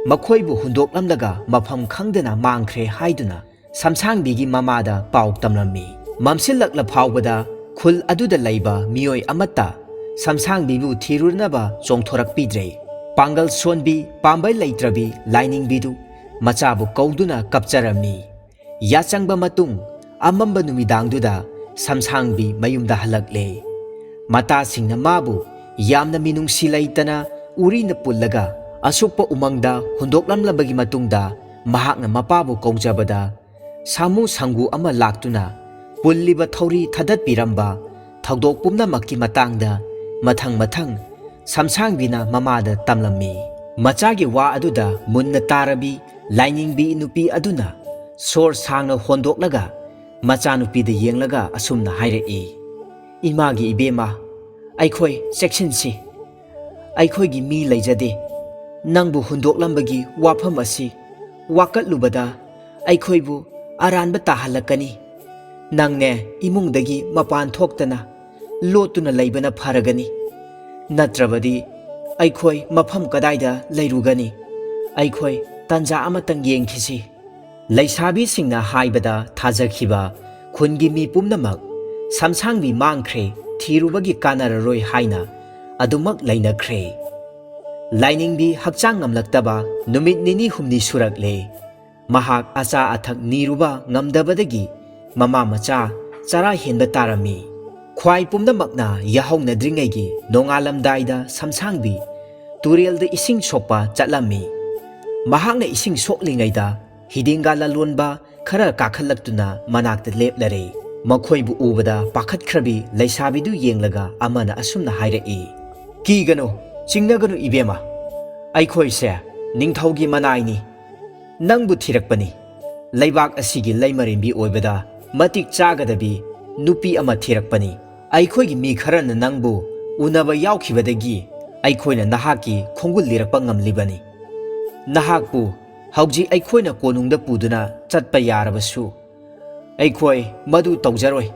ꯃꯈꯣꯏꯕꯨ ꯍꯨꯟꯗꯣꯛꯂꯝꯂꯒ ꯃꯐꯝ ꯈꯪꯗꯅ ꯃꯥꯡꯈ꯭ꯔꯦ ꯍꯥꯏꯗꯨꯅ ꯁꯝꯁꯥꯡꯕꯤꯒꯤ ꯃꯃꯥꯗ ꯄꯥꯎ ꯇꯝꯂꯝꯃꯤ꯫ ꯃꯝꯁꯤꯜꯂꯛꯂ ꯐꯥꯎꯕꯗ ꯈꯨꯜ ꯑꯗꯨꯗ ꯂꯩꯕ ꯃꯤꯑꯣꯏ ꯑꯃꯠꯇ ꯁꯝꯁꯥꯡꯕꯤꯕꯨ ꯊꯤꯔꯨꯅꯕ ꯆꯣꯡꯊꯣꯔꯛꯄꯤꯗ꯭ꯔꯦ꯫ ꯄꯥꯡꯒꯜ ꯁꯣꯟꯕꯤ, ꯄꯥꯝꯕꯩ ꯂꯩꯇ꯭ꯔꯕꯤ ꯂꯥꯏꯅꯤꯡꯕꯤꯗꯨ ꯃꯆꯥꯕꯨ ꯀꯧꯗꯨꯅ ꯀꯞꯆꯔꯝꯃꯤ꯫ ꯌꯥꯆꯪꯕ ꯃꯇꯨꯡ ꯑꯃꯝꯕ ꯅꯨꯃꯤꯗꯥꯡꯗꯨꯗ ꯁꯝꯁꯥꯡꯕꯤ ꯃꯌꯨꯝꯗ ꯍꯜꯂꯛꯂꯦ꯫ ꯃꯇꯥꯁꯤꯡꯅ ꯃꯥꯕꯨ ꯌꯥꯝꯅ ꯃꯤꯅꯨꯡꯁꯤ ꯂꯩꯇꯅ ꯎꯔꯤꯅ ꯄꯨꯜꯂꯒ ꯑꯁꯨꯛꯄ ꯎꯃꯪꯗ ꯍꯨꯟꯗꯣꯛꯂꯝꯂꯕꯒꯤ ꯃꯇꯨꯡꯗ ꯃꯍꯥꯛꯅ ꯃꯄꯥꯕꯨ ꯀꯧꯖꯕꯗ ꯁꯥꯃꯨ ꯁꯪꯒꯨ ꯑꯃ ꯂꯥꯛꯇꯨꯅ ꯄꯨꯜꯂꯤꯕ ꯊꯧꯔꯤ ꯊꯥꯗꯠꯄꯤꯔꯝꯕ ꯊꯧꯗꯣꯛ ꯄꯨꯝꯅꯃꯛꯀꯤ ꯃꯇꯥꯡꯗ ꯃꯊꯪ ꯃꯊꯪ ꯁꯝꯁꯥꯡꯕꯤꯅ ꯃꯃꯥꯗ ꯇꯝꯂꯝꯃꯤ꯫ ꯃꯆꯥꯒꯤ ꯋꯥ ꯑꯗꯨꯗ ꯃꯨꯟꯅ ꯇꯥꯔꯕꯤ ꯂꯥꯏꯅꯤꯡꯕꯤ ꯅꯨꯄꯤ ꯑꯗꯨꯅ ꯁꯣꯔ ꯁꯥꯡꯅ ꯍꯣꯟꯗꯣꯛꯂꯒ ꯃꯆꯥꯅꯨꯄꯤꯗ ꯌꯦꯡꯂꯒ ꯑꯁꯨꯝꯅ ꯍꯥꯏꯔꯛꯏ, "ꯏꯃꯥꯒꯤ ꯏꯕꯦꯝꯃ, ꯑꯩꯈꯣꯏ ꯆꯦꯛꯁꯤꯟꯁꯤ꯫ ꯑꯩꯈꯣꯏꯒꯤ ꯃꯤ ꯂꯩꯖꯗꯦ꯫ ꯅꯪꯕꯨ ꯍꯨꯟꯗꯣꯛꯂꯝꯕꯒꯤ ꯋꯥꯐꯝ ꯑꯁꯤ ꯋꯥꯀꯠꯂꯨꯕꯗ ꯑꯩꯈꯣꯏꯕꯨ ꯑꯔꯥꯟꯕ ꯇꯥꯍꯜꯂꯛꯀꯅꯤ꯫ ꯅꯪꯅꯦ ꯏꯃꯨꯡꯗꯒꯤ ꯃꯄꯥꯟ ꯊꯣꯛꯇꯅ ꯂꯣꯠꯇꯨꯅ ꯂꯩꯕꯅ ꯐꯔꯒꯅꯤ꯫ ꯅꯠꯇ꯭ꯔꯕꯗꯤ ꯑꯩꯈꯣꯏ ꯃꯐꯝ ꯀꯗꯥꯏꯗ ꯂꯩꯔꯨꯒꯅꯤ? ꯑꯩꯈꯣꯏ ꯇꯥꯟꯖꯥ ꯑꯃꯇꯪ ꯌꯦꯡꯈꯤꯁꯤ꯫" ꯂꯩꯁꯥꯕꯤꯁꯤꯡꯅ ꯍꯥꯏꯕꯗ ꯊꯥꯖꯈꯤꯕ ꯈꯨꯟꯒꯤ ꯃꯤ ꯄꯨꯝꯅꯃꯛ ꯁꯝꯁꯥꯡꯕꯤ ꯃꯥꯡꯈ꯭ꯔꯦ, ꯊꯤꯔꯨꯕꯒꯤ ꯀꯥꯟꯅꯔꯔꯣꯏ ꯍꯥꯏꯅ ꯑꯗꯨꯃꯛ ꯂꯩꯅꯈ꯭ꯔꯦ꯫ ꯂꯥꯏꯅꯤꯡꯕꯤ ꯍꯛꯆꯥꯡ ꯉꯝꯂꯛꯇꯕ ꯅꯨꯃꯤꯠ ꯅꯤꯅꯤ ꯍꯨꯝꯅꯤ ꯁꯨꯔꯛꯂꯦ꯫ ꯃꯍꯥꯛ ꯑꯆꯥ ꯑꯊꯛ ꯅꯤꯔꯨꯕ ꯉꯝꯗꯕꯗꯒꯤ ꯃꯃꯥ ꯃꯆꯥ ꯆꯔꯥ ꯍꯦꯟꯕ ꯇꯥꯔꯝꯃꯤ꯫ ꯈ꯭ꯋꯥꯏ ꯄꯨꯝꯅꯃꯛꯅ ꯌꯥꯍꯧꯅꯗ꯭ꯔꯤꯉꯩꯒꯤ ꯅꯣꯡꯉꯥꯜꯂꯝꯗꯥꯏꯗ ꯁꯝꯁꯥꯡꯕꯤ ꯇꯨꯔꯦꯜꯗ ꯏꯁꯤꯡ ꯁꯣꯛꯄ ꯆꯠꯂꯝꯃꯤ꯫ ꯃꯍꯥꯛꯅ ꯏꯁꯤꯡ ꯁꯣꯛꯂꯤꯉꯩꯗ ꯍꯤꯗꯤꯡꯒ ꯂꯂꯣꯟꯕ ꯈꯔ ꯀꯥꯈꯠꯂꯛꯇꯨꯅ ꯃꯅꯥꯛꯇ ꯂꯦꯞꯂꯔꯦ꯫ ꯃꯈꯣꯏꯕꯨ ꯎꯕꯗ ꯄꯥꯈꯠꯈ꯭ꯔꯕꯤ ꯂꯩꯁꯥꯕꯤꯗꯨ ꯌꯦꯡꯂꯒ ꯑꯃꯅ ꯑꯁꯨꯝꯅ ꯍꯥꯏꯔꯛꯏ, "ꯀꯤꯒꯅꯨ, ꯆꯤꯡꯅꯒꯅꯨ ꯏꯕꯦꯝꯃ꯫ ꯑꯩꯈꯣꯏꯁꯦ ꯅꯤꯡꯊꯧꯒꯤ ꯃꯅꯥꯏꯅꯤ꯫ ꯅꯪꯕꯨ ꯊꯤꯔꯛꯄꯅꯤ꯫ ꯂꯩꯕꯥꯛ ꯑꯁꯤꯒꯤ ꯂꯩꯃꯔꯦꯝꯕꯤ ꯑꯣꯏꯕꯗ ꯃꯇꯤꯛ ꯆꯥꯒꯗꯕꯤ ꯅꯨꯄꯤ ꯑꯃ ꯊꯤꯔꯛꯄꯅꯤ꯫ ꯑꯩꯈꯣꯏꯒꯤ ꯃꯤ ꯈꯔꯅ ꯅꯪꯕꯨ ꯎꯅꯕ ꯌꯥꯎꯈꯤꯕꯗꯒꯤ ꯑꯩꯈꯣꯏꯅ ꯅꯍꯥꯛꯀꯤ ꯈꯣꯡꯒꯨꯜ ꯂꯤꯔꯛꯄ ꯉꯝꯂꯤꯕꯅꯤ꯫ ꯅꯍꯥꯛꯄꯨ ꯍꯧꯖꯤꯛ ꯑꯩꯈꯣꯏꯅ ꯀꯣꯅꯨꯡꯗ ꯄꯨꯗꯨꯅ ꯆꯠꯄ ꯌꯥꯔꯕꯁꯨ, ꯑꯩꯈꯣꯏ ꯃꯗꯨ ꯇꯧꯖꯔꯣꯏ꯫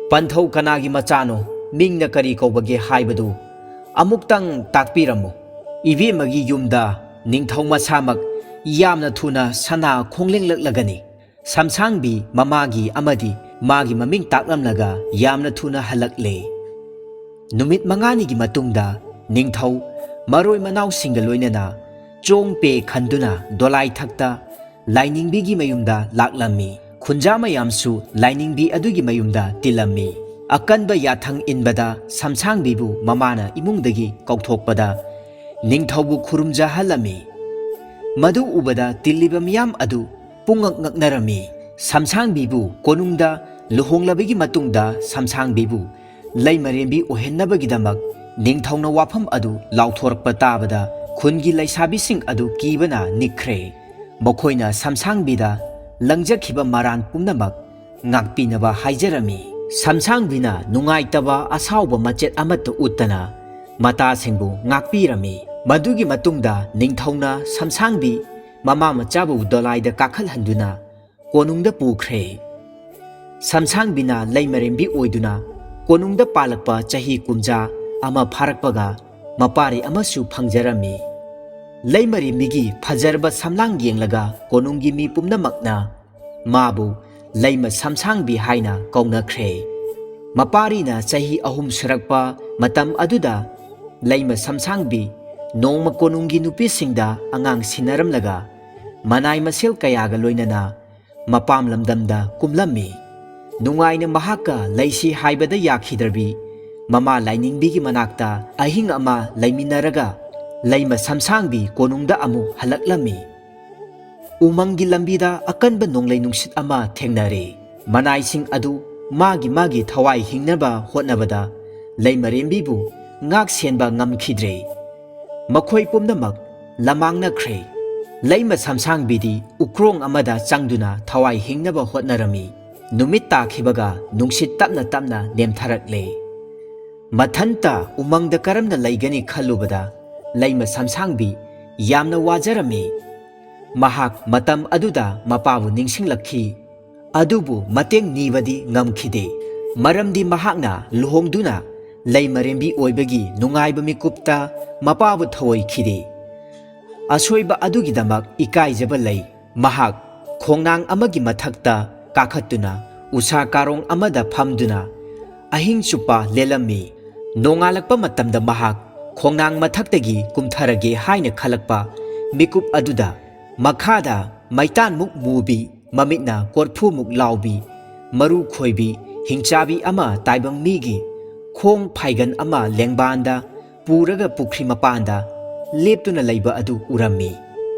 ꯄꯟꯊꯧ ꯀꯅꯥꯒꯤ ꯃꯆꯥꯅꯣ, ꯃꯤꯡꯅ ꯀꯔꯤ ꯀꯧꯕꯒꯦ ꯍꯥꯏꯕꯗꯨ ꯑꯃꯨꯛꯇꯪ ꯇꯥꯛꯄꯤꯔꯝꯃꯨ꯫ ꯏꯕꯦꯝꯃꯒꯤ ꯌꯨꯝꯗ ꯅꯤꯡꯊꯧ ꯃꯁꯥꯃꯛ ꯌꯥꯝꯅ ꯊꯨꯅ ꯁꯅꯥ ꯈꯣꯡꯂꯦꯡꯂꯛꯂꯒꯅꯤ꯫" ꯁꯝꯁꯥꯡꯕꯤ ꯃꯃꯥꯒꯤ ꯑꯃꯗꯤ ꯃꯥꯒꯤ ꯃꯃꯤꯡ ꯇꯥꯛꯂꯝꯂꯒ ꯌꯥꯝꯅ ꯊꯨꯅ ꯍꯜꯂꯛꯂꯦ꯫ ꯅꯨꯃꯤꯠ ꯃꯉꯥꯅꯤꯒꯤ ꯃꯇꯨꯡꯗ ꯅꯤꯡꯊꯧ ꯃꯔꯣꯏ ꯃꯅꯥꯎꯁꯤꯡꯒ ꯂꯣꯏꯅꯅ ꯆꯣꯡ ꯄꯦ ꯈꯟꯗꯨꯅ ꯗꯣꯂꯥꯏ ꯊꯛꯇ ꯂꯥꯏꯅꯤꯡꯕꯤꯒꯤ ꯃꯌꯨꯝꯗ ꯂꯥꯛꯂꯝꯃꯤ꯫ ꯈꯨꯟꯖꯥ ꯃꯌꯥꯝꯁꯨ ꯂꯥꯏꯅꯤꯡꯕꯤ ꯑꯗꯨꯒꯤ ꯃꯌꯨꯝꯗ ꯇꯤꯜꯂꯝꯃꯤ꯫ ꯑꯀꯟꯕ ꯌꯥꯊꯪ ꯏꯟꯕꯗ ꯁꯝꯁꯥꯡꯕꯤꯕꯨ ꯃꯃꯥꯅ ꯏꯃꯨꯡꯗꯒꯤ ꯀꯧꯊꯣꯛꯄꯗ ꯅꯤꯡꯊꯧꯕꯨ ꯈꯨꯔꯨꯝꯖꯍꯜꯂꯝꯃꯤ꯫ ꯃꯗꯨ ꯎꯕꯗ ꯇꯤꯜꯂꯤꯕ ꯃꯤꯌꯥꯝ ꯑꯗꯨ ꯄꯨꯡꯉꯛ ꯉꯛꯅꯔꯝꯃꯤ꯫ ꯁꯝꯁꯥꯡꯕꯤꯕꯨ ꯀꯣꯅꯨꯡꯗ ꯂꯨꯍꯣꯡꯂꯕꯒꯤ ꯃꯇꯨꯡꯗ ꯁꯝꯁꯥꯡꯕꯤꯕꯨ ꯂꯩꯃꯔꯦꯝꯕꯤ ꯑꯣꯏꯍꯟꯅꯕꯒꯤꯗꯃꯛ ꯅꯤꯡꯊꯧꯅ ꯋꯥꯐꯝ ꯑꯗꯨ ꯂꯥꯎꯊꯣꯔꯛꯄ ꯇꯥꯕꯗ ꯈꯨꯟꯒꯤ ꯂꯩꯁꯥꯕꯤꯁꯤꯡ ꯑꯗꯨ ꯀꯤꯕꯅ ꯅꯤꯛꯈ꯭ꯔꯦ꯫ ꯃꯈꯣꯏꯅ ꯁꯝꯁꯥꯡꯕꯤꯗ ꯂꯪꯖꯈꯤꯕ ꯃꯔꯥꯟ ꯄꯨꯝꯅꯃꯛ ꯉꯥꯛꯄꯤꯅꯕ ꯍꯥꯏꯖꯔꯝꯃꯤ꯫ ꯁꯝꯁꯥꯡꯕꯤꯅ ꯅꯨꯡꯉꯥꯏꯇꯕ ꯑꯁꯥꯎꯕ ꯃꯆꯦꯠ ꯑꯃꯠꯇ ꯎꯠꯇꯅ ꯃꯇꯥꯁꯤꯡꯕꯨ ꯉꯥꯛꯄꯤꯔꯝꯃꯤ꯫ ꯃꯗꯨꯒꯤ ꯃꯇꯨꯡꯗ ꯅꯤꯡꯊꯧꯅ ꯁꯝꯁꯥꯡꯕꯤ ꯃꯃꯥ ꯃꯆꯥꯕꯨ ꯗꯣꯂꯥꯏꯗ ꯀꯥꯈꯠꯍꯟꯗꯨꯅ ꯀꯣꯅꯨꯡꯗ ꯄꯨꯈ꯭ꯔꯦ꯫ ꯁꯝꯁꯥꯡꯕꯤꯅ ꯂꯩꯃꯔꯦꯝꯕꯤ ꯑꯣꯏꯗꯨꯅ ꯀꯣꯅꯨꯡꯗ ꯄꯥꯜꯂꯛꯄ ꯆꯍꯤ ꯀꯨꯝꯖꯥ ꯑꯃ ꯐꯥꯔꯛꯄꯒ ꯃꯄꯥꯔꯤ ꯑꯃꯁꯨ ꯐꯪꯖꯔꯝꯃꯤ꯫ ꯂꯩꯃꯔꯦꯝꯕꯤꯒꯤ ꯐꯖꯔꯕ ꯁꯝꯂꯥꯡ ꯌꯦꯡꯂꯒ ꯀꯣꯅꯨꯡꯒꯤ ꯃꯤ ꯄꯨꯝꯅꯃꯛꯅ ꯃꯥꯕꯨ ꯂꯩꯃ ꯁꯝꯁꯥꯡꯕꯤ ꯍꯥꯏꯅ ꯀꯧꯅꯈ꯭ꯔꯦ꯫ ꯃꯄꯥꯔꯤꯅ ꯆꯍꯤ ꯑꯍꯨꯝ ꯁꯨꯔꯛꯄ ꯃꯇꯝ ꯑꯗꯨꯗ ꯂꯩꯃ ꯁꯝꯁꯥꯡꯕꯤ ꯅꯣꯡꯃ ꯀꯣꯅꯨꯡꯒꯤ ꯅꯨꯄꯤꯁꯤꯡꯗ ꯑꯉꯥꯡ ꯁꯤꯟꯅꯔꯝꯂꯒ ꯃꯅꯥꯏ ꯃꯁꯦꯜ ꯀꯌꯥꯒ ꯂꯣꯏꯅꯅ ꯃꯄꯥꯝ ꯂꯝꯗꯝꯗ ꯀꯨꯝꯂꯝꯃꯤ꯫ ꯅꯨꯡꯉꯥꯏꯅ ꯃꯍꯥꯛꯀ ꯂꯩꯁꯤ ꯍꯥꯏꯕꯗ ꯌꯥꯈꯤꯗ꯭ꯔꯕꯤ ꯃꯃꯥ ꯂꯥꯏꯅꯤꯡꯕꯤꯒꯤ ꯃꯅꯥꯛꯇ ꯑꯍꯤꯡ ꯑꯃ ꯂꯩꯃꯤꯟꯅꯔꯒ ꯂꯩꯃ ꯁꯝꯁꯥꯡꯕꯤ ꯀꯣꯅꯨꯡꯗ ꯑꯃꯨꯛ ꯍꯜꯂꯛꯂꯝꯃꯤ꯫ ꯎꯃꯪꯒꯤ ꯂꯝꯕꯤꯗ ꯑꯀꯟꯕ ꯅꯣꯡꯂꯩ ꯅꯨꯡꯁꯤꯠ ꯑꯃ ꯊꯦꯡꯅꯔꯦ꯫ ꯃꯅꯥꯏꯁꯤꯡ ꯑꯗꯨ ꯃꯥꯒꯤ ꯃꯥꯒꯤ ꯊꯋꯥꯏ ꯍꯤꯡꯅꯕ ꯍꯣꯠꯅꯕꯗ ꯂꯩꯃꯔꯦꯝꯕꯤꯕꯨ ꯉꯥꯛ ꯁꯦꯟꯕ ꯉꯝꯈꯤꯗ꯭ꯔꯦ꯫ ꯃꯈꯣꯏ ꯄꯨꯝꯅꯃꯛ ꯂꯃꯥꯡꯅꯈ꯭ꯔꯦ꯫ ꯂꯩꯃ ꯁꯝꯁꯥꯡꯕꯤꯗꯤ ꯎꯀ꯭ꯔꯣꯡ ꯑꯃꯗ ꯆꯪꯗꯨꯅ ꯊꯋꯥꯏ ꯍꯤꯡꯅꯕ ꯍꯣꯠꯅꯔꯝꯃꯤ꯫ ꯅꯨꯃꯤꯠ ꯇꯥꯈꯤꯕꯒ ꯅꯨꯡꯁꯤꯠ ꯇꯞꯅ ꯇꯞꯅ ꯅꯦꯝꯊꯔꯛꯂꯦ꯫ ꯃꯊꯟꯇ ꯎꯃꯪꯗ ꯀꯔꯝꯅ ꯂꯩꯒꯅꯤ ꯈꯜꯂꯨꯕꯗ ꯂꯩꯃ ꯁꯝꯁꯥꯡꯕꯤ ꯌꯥꯝꯅ ꯋꯥꯖꯔꯝꯃꯤ꯫ ꯃꯍꯥꯛ ꯃꯇꯝ ꯑꯗꯨꯗ ꯃꯄꯥꯕꯨ ꯅꯤꯡꯁꯤꯡꯂꯛꯈꯤ꯫ ꯑꯗꯨꯕꯨ ꯃꯇꯦꯡ ꯅꯤꯕꯗꯤ ꯉꯝꯈꯤꯗꯦ꯫ ꯃꯔꯝꯗꯤ ꯃꯍꯥꯛꯅ ꯂꯨꯍꯣꯡꯗꯨꯅ ꯂꯩꯃꯔꯦꯝꯕꯤ ꯑꯣꯏꯕꯒꯤ ꯅꯨꯡꯉꯥꯏꯕ ꯃꯤꯀꯨꯞꯇ ꯃꯄꯥꯕꯨ ꯊꯧꯑꯣꯏꯈꯤꯗꯦ꯫ ꯑꯁꯣꯏꯕ ꯑꯗꯨꯒꯤꯗꯃꯛ ꯏꯀꯥꯏꯖꯕ ꯂꯩ꯫ ꯃꯍꯥꯛ ꯈꯣꯡꯅꯥꯡ ꯑꯃꯒꯤ ꯃꯊꯛꯇ ꯀꯥꯈꯠꯇꯨꯅ ꯎꯁꯥ ꯀꯥꯔꯣꯡ ꯑꯃꯗ ꯐꯝꯗꯨꯅ ꯑꯍꯤꯡ ꯆꯨꯞꯄ ꯂꯦꯜꯂꯝꯃꯤ꯫ ꯅꯣꯡꯉꯥꯜꯂꯛꯄ ꯃꯇꯝꯗ ꯃꯍꯥꯛ ꯈꯣꯡꯅꯥꯡ ꯃꯊꯛꯇꯒꯤ ꯀꯨꯝꯊꯔꯒꯦ ꯍꯥꯏꯅ ꯈꯜꯂꯛꯄ ꯃꯤꯀꯨꯞ ꯑꯗꯨꯗ ꯃꯈꯥꯗ ꯃꯩꯇꯥꯟꯃꯨꯛ ꯃꯨꯕꯤ, ꯃꯃꯤꯠꯅ ꯀꯣꯔꯐꯨꯃꯨꯛ ꯂꯥꯎꯕꯤ, ꯃꯔꯨ ꯈꯣꯏꯕꯤ, ꯍꯤꯡꯆꯥꯕꯤ ꯑꯃ ꯇꯥꯏꯕꯪ ꯃꯤꯒꯤ ꯈꯣꯡ ꯐꯥꯏꯒꯟ ꯑꯃ ꯂꯦꯡꯕꯥꯟꯗ ꯄꯨꯔꯒ ꯄꯨꯈ꯭ꯔꯤ ꯃꯄꯥꯟꯗ ꯂꯦꯞꯇꯨꯅ ꯂꯩꯕ ꯑꯗꯨ ꯎꯔꯝꯃꯤ꯫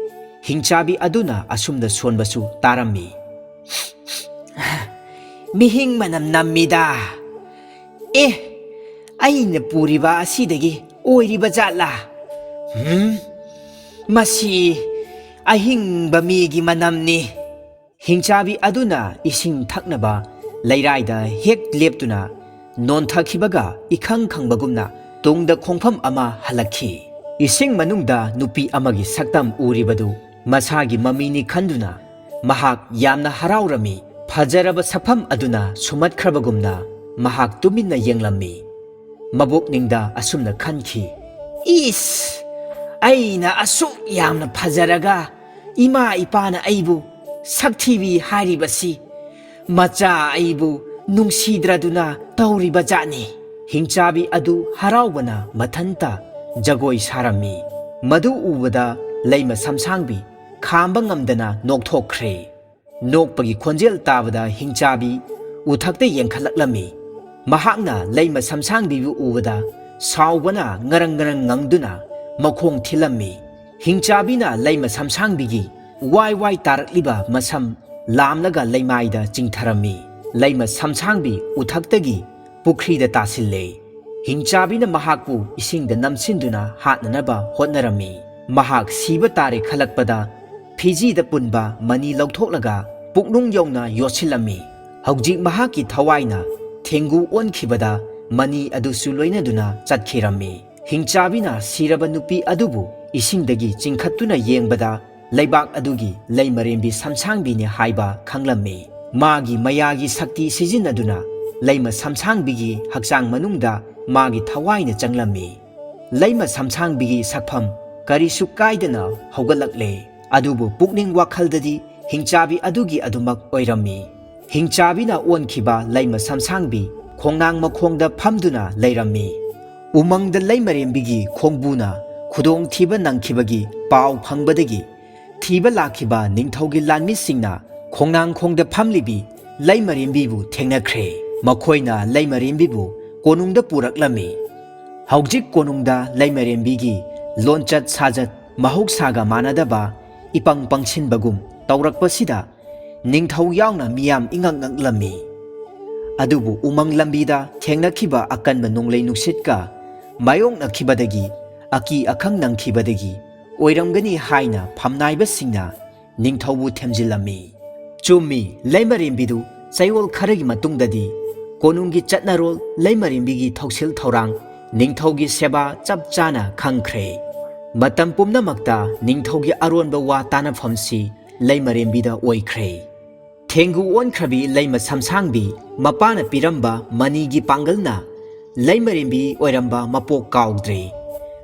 ꯍꯤꯡꯆꯥꯕꯤ ꯑꯗꯨꯅ ꯑꯁꯨꯝꯅ ꯁꯣꯟꯕꯁꯨ ꯇꯥꯔꯝꯃꯤ꯫ "ꯃꯤꯍꯤꯡ ꯃꯅꯝ ꯅꯝꯃꯤꯗ꯫ ꯑꯦ, ꯑꯩꯅ ꯄꯨꯔꯤꯕ ꯑꯁꯤꯗꯒꯤ ꯑꯣꯏꯔꯤꯕ ꯖꯥꯠꯂꯥ? ꯍꯨꯝ, ꯃꯁꯤ ꯑꯍꯤꯡꯕ ꯃꯤꯒꯤ ꯃꯅꯝꯅꯤ꯫" ꯍꯤꯡꯆꯥꯕꯤ ꯑꯗꯨꯅ ꯏꯁꯤꯡ ꯊꯛꯅꯕ ꯂꯩꯔꯥꯏꯗ ꯍꯦꯛ ꯂꯦꯞꯇꯨꯅ ꯅꯣꯟꯊꯈꯤꯕꯒ ꯏꯈꯪ ꯈꯪꯕꯒꯨꯝꯅ ꯇꯨꯡꯗ ꯈꯣꯡꯐꯝ ꯑꯃ ꯍꯜꯂꯛꯈꯤ꯫ ꯏꯁꯤꯡ ꯃꯅꯨꯡꯗ ꯅꯨꯄꯤ ꯑꯃꯒꯤ ꯁꯛꯇꯝ ꯎꯔꯤꯕꯗꯨ ꯃꯁꯥꯒꯤ ꯃꯃꯤꯅꯤ ꯈꯟꯗꯨꯅ ꯃꯍꯥꯛ ꯌꯥꯝꯅ ꯍꯔꯥꯎꯔꯝꯃꯤ꯫ ꯐꯖꯔꯕ ꯁꯛꯐꯝ ꯑꯗꯨꯅ ꯁꯨꯝꯍꯠꯈ꯭ꯔꯕꯒꯨꯝꯅ ꯃꯍꯥꯛ ꯇꯨꯃꯤꯟꯅ ꯌꯦꯡꯂꯝꯃꯤ꯫ ꯃꯕꯣꯛꯅꯤꯡꯗ ꯑꯁꯨꯝꯅ ꯈꯟꯈꯤ, "ꯏꯁ! ꯑꯩꯅ ꯑꯁꯨꯛ ꯌꯥꯝꯅ ꯐꯖꯔꯒ ꯏꯃꯥ ꯏꯄꯥꯅ ꯑꯩꯕꯨ ꯁꯛꯊꯤꯕꯤ ꯍꯥꯏꯔꯤꯕꯁꯤ ꯃꯆꯥ ꯑꯩꯕꯨ ꯅꯨꯡꯁꯤꯗ꯭ꯔꯗꯨꯅ ꯇꯧꯔꯤꯕ ꯖꯥꯠꯅꯤ꯫" ꯍꯤꯡꯆꯥꯕꯤ ꯑꯗꯨ ꯍꯔꯥꯎꯕꯅ ꯃꯊꯟꯇ ꯖꯒꯣꯏ ꯁꯥꯔꯝꯃꯤ꯫ ꯃꯗꯨ ꯎꯕꯗ ꯂꯩꯃ ꯁꯝꯁꯥꯡꯕꯤ ꯈꯥꯝꯕ ꯉꯝꯗꯅ ꯅꯣꯛꯊꯣꯛꯈ꯭ꯔꯦ꯫ ꯅꯣꯛꯄꯒꯤ ꯈꯣꯟꯖꯦꯜ ꯇꯥꯕꯗ ꯍꯤꯡꯆꯥꯕꯤ ꯎꯊꯛꯇ ꯌꯦꯡꯈꯠꯂꯛꯂꯝꯃꯤ꯫ ꯃꯍꯥꯛꯅ ꯂꯩꯃ ꯁꯝꯁꯥꯡꯕꯤꯕꯨ ꯎꯕꯗ ꯁꯥꯎꯕꯅ ꯉꯔꯪ ꯉꯔꯪ ꯉꯪꯗꯨꯅ ꯃꯈꯣꯡ ꯊꯤꯜꯂꯝꯃꯤ꯫ ꯍꯤꯡꯆꯥꯕꯤꯅ ꯂꯩꯃ ꯁꯝꯁꯥꯡꯕꯤꯒꯤ ꯋꯥꯏ ꯋꯥꯏ ꯇꯥꯔꯛꯂꯤꯕ ꯃꯁꯝ ꯂꯥꯝꯂꯒ ꯂꯩꯃꯥꯏꯗ ꯆꯤꯡꯊꯔꯝꯃꯤ꯫ ꯂꯩꯃ ꯁꯝꯁꯥꯡꯕꯤ ꯎꯊꯛꯇꯒꯤ ꯄꯨꯈ꯭ꯔꯤꯗ ꯇꯥꯁꯤꯜꯂꯦ꯫ ꯍꯤꯡꯆꯥꯕꯤꯅ ꯃꯍꯥꯛꯄꯨ ꯏꯁꯤꯡꯗ ꯅꯝꯁꯤꯟꯗꯨꯅ ꯍꯥꯠꯅꯅꯕ ꯍꯣꯠꯅꯔꯝꯃꯤ꯫ ꯃꯍꯥꯛ ꯁꯤꯕ ꯇꯥꯔꯦ ꯈꯜꯂꯛꯄꯗ ꯐꯤꯖꯤꯗ ꯄꯨꯟꯕ ꯃꯅꯤ ꯂꯧꯊꯣꯛꯂꯒ ꯄꯨꯛꯅꯨꯡ ꯌꯧꯅ ꯌꯣꯠꯁꯤꯜꯂꯝꯃꯤ꯫ ꯍꯧꯖꯤꯛ ꯃꯍꯥꯛꯀꯤ ꯊꯋꯥꯏꯅ ꯊꯦꯡꯒꯨ ꯑꯣꯟꯈꯤꯕꯗ ꯃꯅꯤ ꯑꯗꯨꯁꯨ ꯂꯣꯏꯅꯗꯨꯅ ꯆꯠꯈꯤꯔꯝꯃꯤ꯫ ꯍꯤꯡꯆꯥꯕꯤꯅ ꯁꯤꯔꯕ ꯅꯨꯄꯤ ꯑꯗꯨꯕꯨ ꯏꯁꯤꯡꯗꯒꯤ ꯆꯤꯡꯈꯠꯇꯨꯅ ꯌꯦꯡꯕꯗ ꯂꯩꯕꯥꯛ ꯑꯗꯨꯒꯤ ꯂꯩꯃꯔꯦꯝꯕꯤ ꯁꯝꯁꯥꯡꯕꯤꯅꯤ ꯍꯥꯏꯕ ꯈꯪꯂꯝꯃꯤ꯫ ꯃꯥꯒꯤ ꯃꯌꯥꯒꯤ ꯁꯛꯇꯤ ꯁꯤꯖꯤꯟꯅꯗꯨꯅ ꯂꯩꯃ ꯁꯝꯁꯥꯡꯕꯤꯒꯤ ꯍꯛꯆꯥꯡ ꯃꯅꯨꯡꯗ ꯃꯥꯒꯤ ꯊꯋꯥꯏꯅ ꯆꯪꯂꯝꯃꯤ꯫ ꯂꯩꯃ ꯁꯝꯁꯥꯡꯕꯤꯒꯤ ꯁꯛꯐꯝ ꯀꯔꯤꯁꯨ ꯀꯥꯏꯗꯅ ꯍꯧꯒꯠꯂꯛꯂꯦ꯫ ꯑꯗꯨꯕꯨ ꯄꯨꯛꯅꯤꯡ ꯋꯥꯈꯜꯗꯗꯤ ꯍꯤꯡꯆꯥꯕꯤ ꯑꯗꯨꯒꯤ ꯑꯗꯨꯃꯛ ꯑꯣꯏꯔꯝꯃꯤ꯫ ꯍꯤꯡꯆꯥꯕꯤꯅ ꯑꯣꯟꯈꯤꯕ ꯂꯩꯃ ꯁꯝꯁꯥꯡꯕꯤ ꯈꯣꯡꯅꯥꯡ ꯃꯈꯣꯡꯗ ꯐꯝꯗꯨꯅ ꯂꯩꯔꯝꯃꯤ꯫ ꯎꯃꯪꯗ ꯂꯩꯃꯔꯦꯝꯕꯤꯒꯤ ꯈꯣꯡꯕꯨꯅ ꯈꯨꯗꯣꯡꯊꯤꯕ ꯅꯪꯈꯤꯕꯒꯤ ꯄꯥꯎ ꯐꯪꯕꯗꯒꯤ ꯊꯤꯕ ꯂꯥꯛꯈꯤꯕ ꯅꯤꯡꯊꯧꯒꯤ ꯂꯥꯟꯃꯤꯁꯤꯡꯅ ꯈꯣꯡꯅꯥꯡꯈꯣꯡꯗ ꯐꯝꯂꯤꯕꯤ ꯂꯩꯃꯔꯦꯝꯕꯤꯕꯨ ꯊꯦꯡꯅꯈ꯭ꯔꯦ꯫ ꯃꯈꯣꯏꯅ ꯂꯩꯃꯔꯦꯝꯕꯤꯕꯨ ꯀꯣꯅꯨꯡꯗ ꯄꯨꯔꯛꯂꯝꯃꯤ꯫ ꯍꯧꯖꯤꯛ ꯀꯣꯅꯨꯡꯗ ꯂꯩꯃꯔꯦꯝꯕꯤꯒꯤ ꯂꯣꯟꯆꯠ ꯁꯥꯖꯠ ꯃꯍꯧꯁꯥꯒ ꯃꯥꯟꯅꯗꯕ ꯏꯄꯪ ꯄꯪꯁꯤꯟꯕꯒꯨꯝ ꯇꯧꯔꯛꯄꯁꯤꯗ ꯅꯤꯡꯊꯧ ꯌꯥꯎꯅ ꯃꯤꯌꯥꯝ ꯏꯉꯛ ꯉꯛꯂꯝꯃꯤ꯫ ꯑꯗꯨꯕꯨ ꯎꯃꯪ ꯂꯝꯕꯤꯗ ꯊꯦꯡꯅꯈꯤꯕ ꯑꯀꯟꯕ ꯅꯣꯡꯂꯩ ꯅꯨꯡꯁꯤꯠꯀ ꯃꯥꯌꯣꯛꯅꯈꯤꯕꯗꯒꯤ ꯑꯀꯤ ꯑꯈꯪ ꯅꯪꯈꯤꯕꯗꯒꯤ ꯑꯣꯏꯔꯝꯒꯅꯤ ꯍꯥꯏꯅ ꯐꯝꯅꯥꯏꯕꯁꯤꯡꯅ ꯅꯤꯡꯊꯧꯕꯨ ꯊꯦꯝꯖꯤꯜꯂꯝꯃꯤ꯫ ꯆꯨꯝꯃꯤ, ꯂꯩꯃꯔꯦꯝꯕꯤꯗꯨ ꯆꯌꯣꯜ ꯈꯔꯒꯤ ꯃꯇꯨꯡꯗꯗꯤ ꯀꯣꯅꯨꯡꯒꯤ ꯆꯠꯅꯔꯣꯜ, ꯂꯩꯃꯔꯦꯝꯕꯤꯒꯤ ꯊꯧꯁꯤꯜ ꯊꯧꯔꯥꯡ, ꯅꯤꯡꯊꯧꯒꯤ ꯁꯦꯕꯥ ꯆꯞ ꯆꯥꯅ ꯈꯪꯈ꯭ꯔꯦ꯫ ꯃꯇꯝ ꯄꯨꯝꯅꯃꯛꯇ ꯅꯤꯡꯊꯧꯒꯤ ꯑꯔꯣꯟꯕ ꯋꯥ ꯇꯥꯅꯐꯝꯁꯤ ꯂꯩꯃꯔꯦꯝꯕꯤꯗ ꯑꯣꯏꯈ꯭ꯔꯦ꯫ ꯊꯦꯡꯒꯨ ꯑꯣꯟꯈ꯭ꯔꯕꯤ ꯂꯩꯃ ꯁꯝꯁꯥꯡꯕꯤ ꯃꯄꯥꯅ ꯄꯤꯔꯝꯕ ꯃꯅꯤꯒꯤ ꯄꯥꯡꯒꯜꯅ ꯂꯩꯃꯔꯦꯝꯕꯤ ꯑꯣꯏꯔꯝꯕ ꯃꯄꯣꯛ ꯀꯥꯎꯗ꯭ꯔꯦ꯫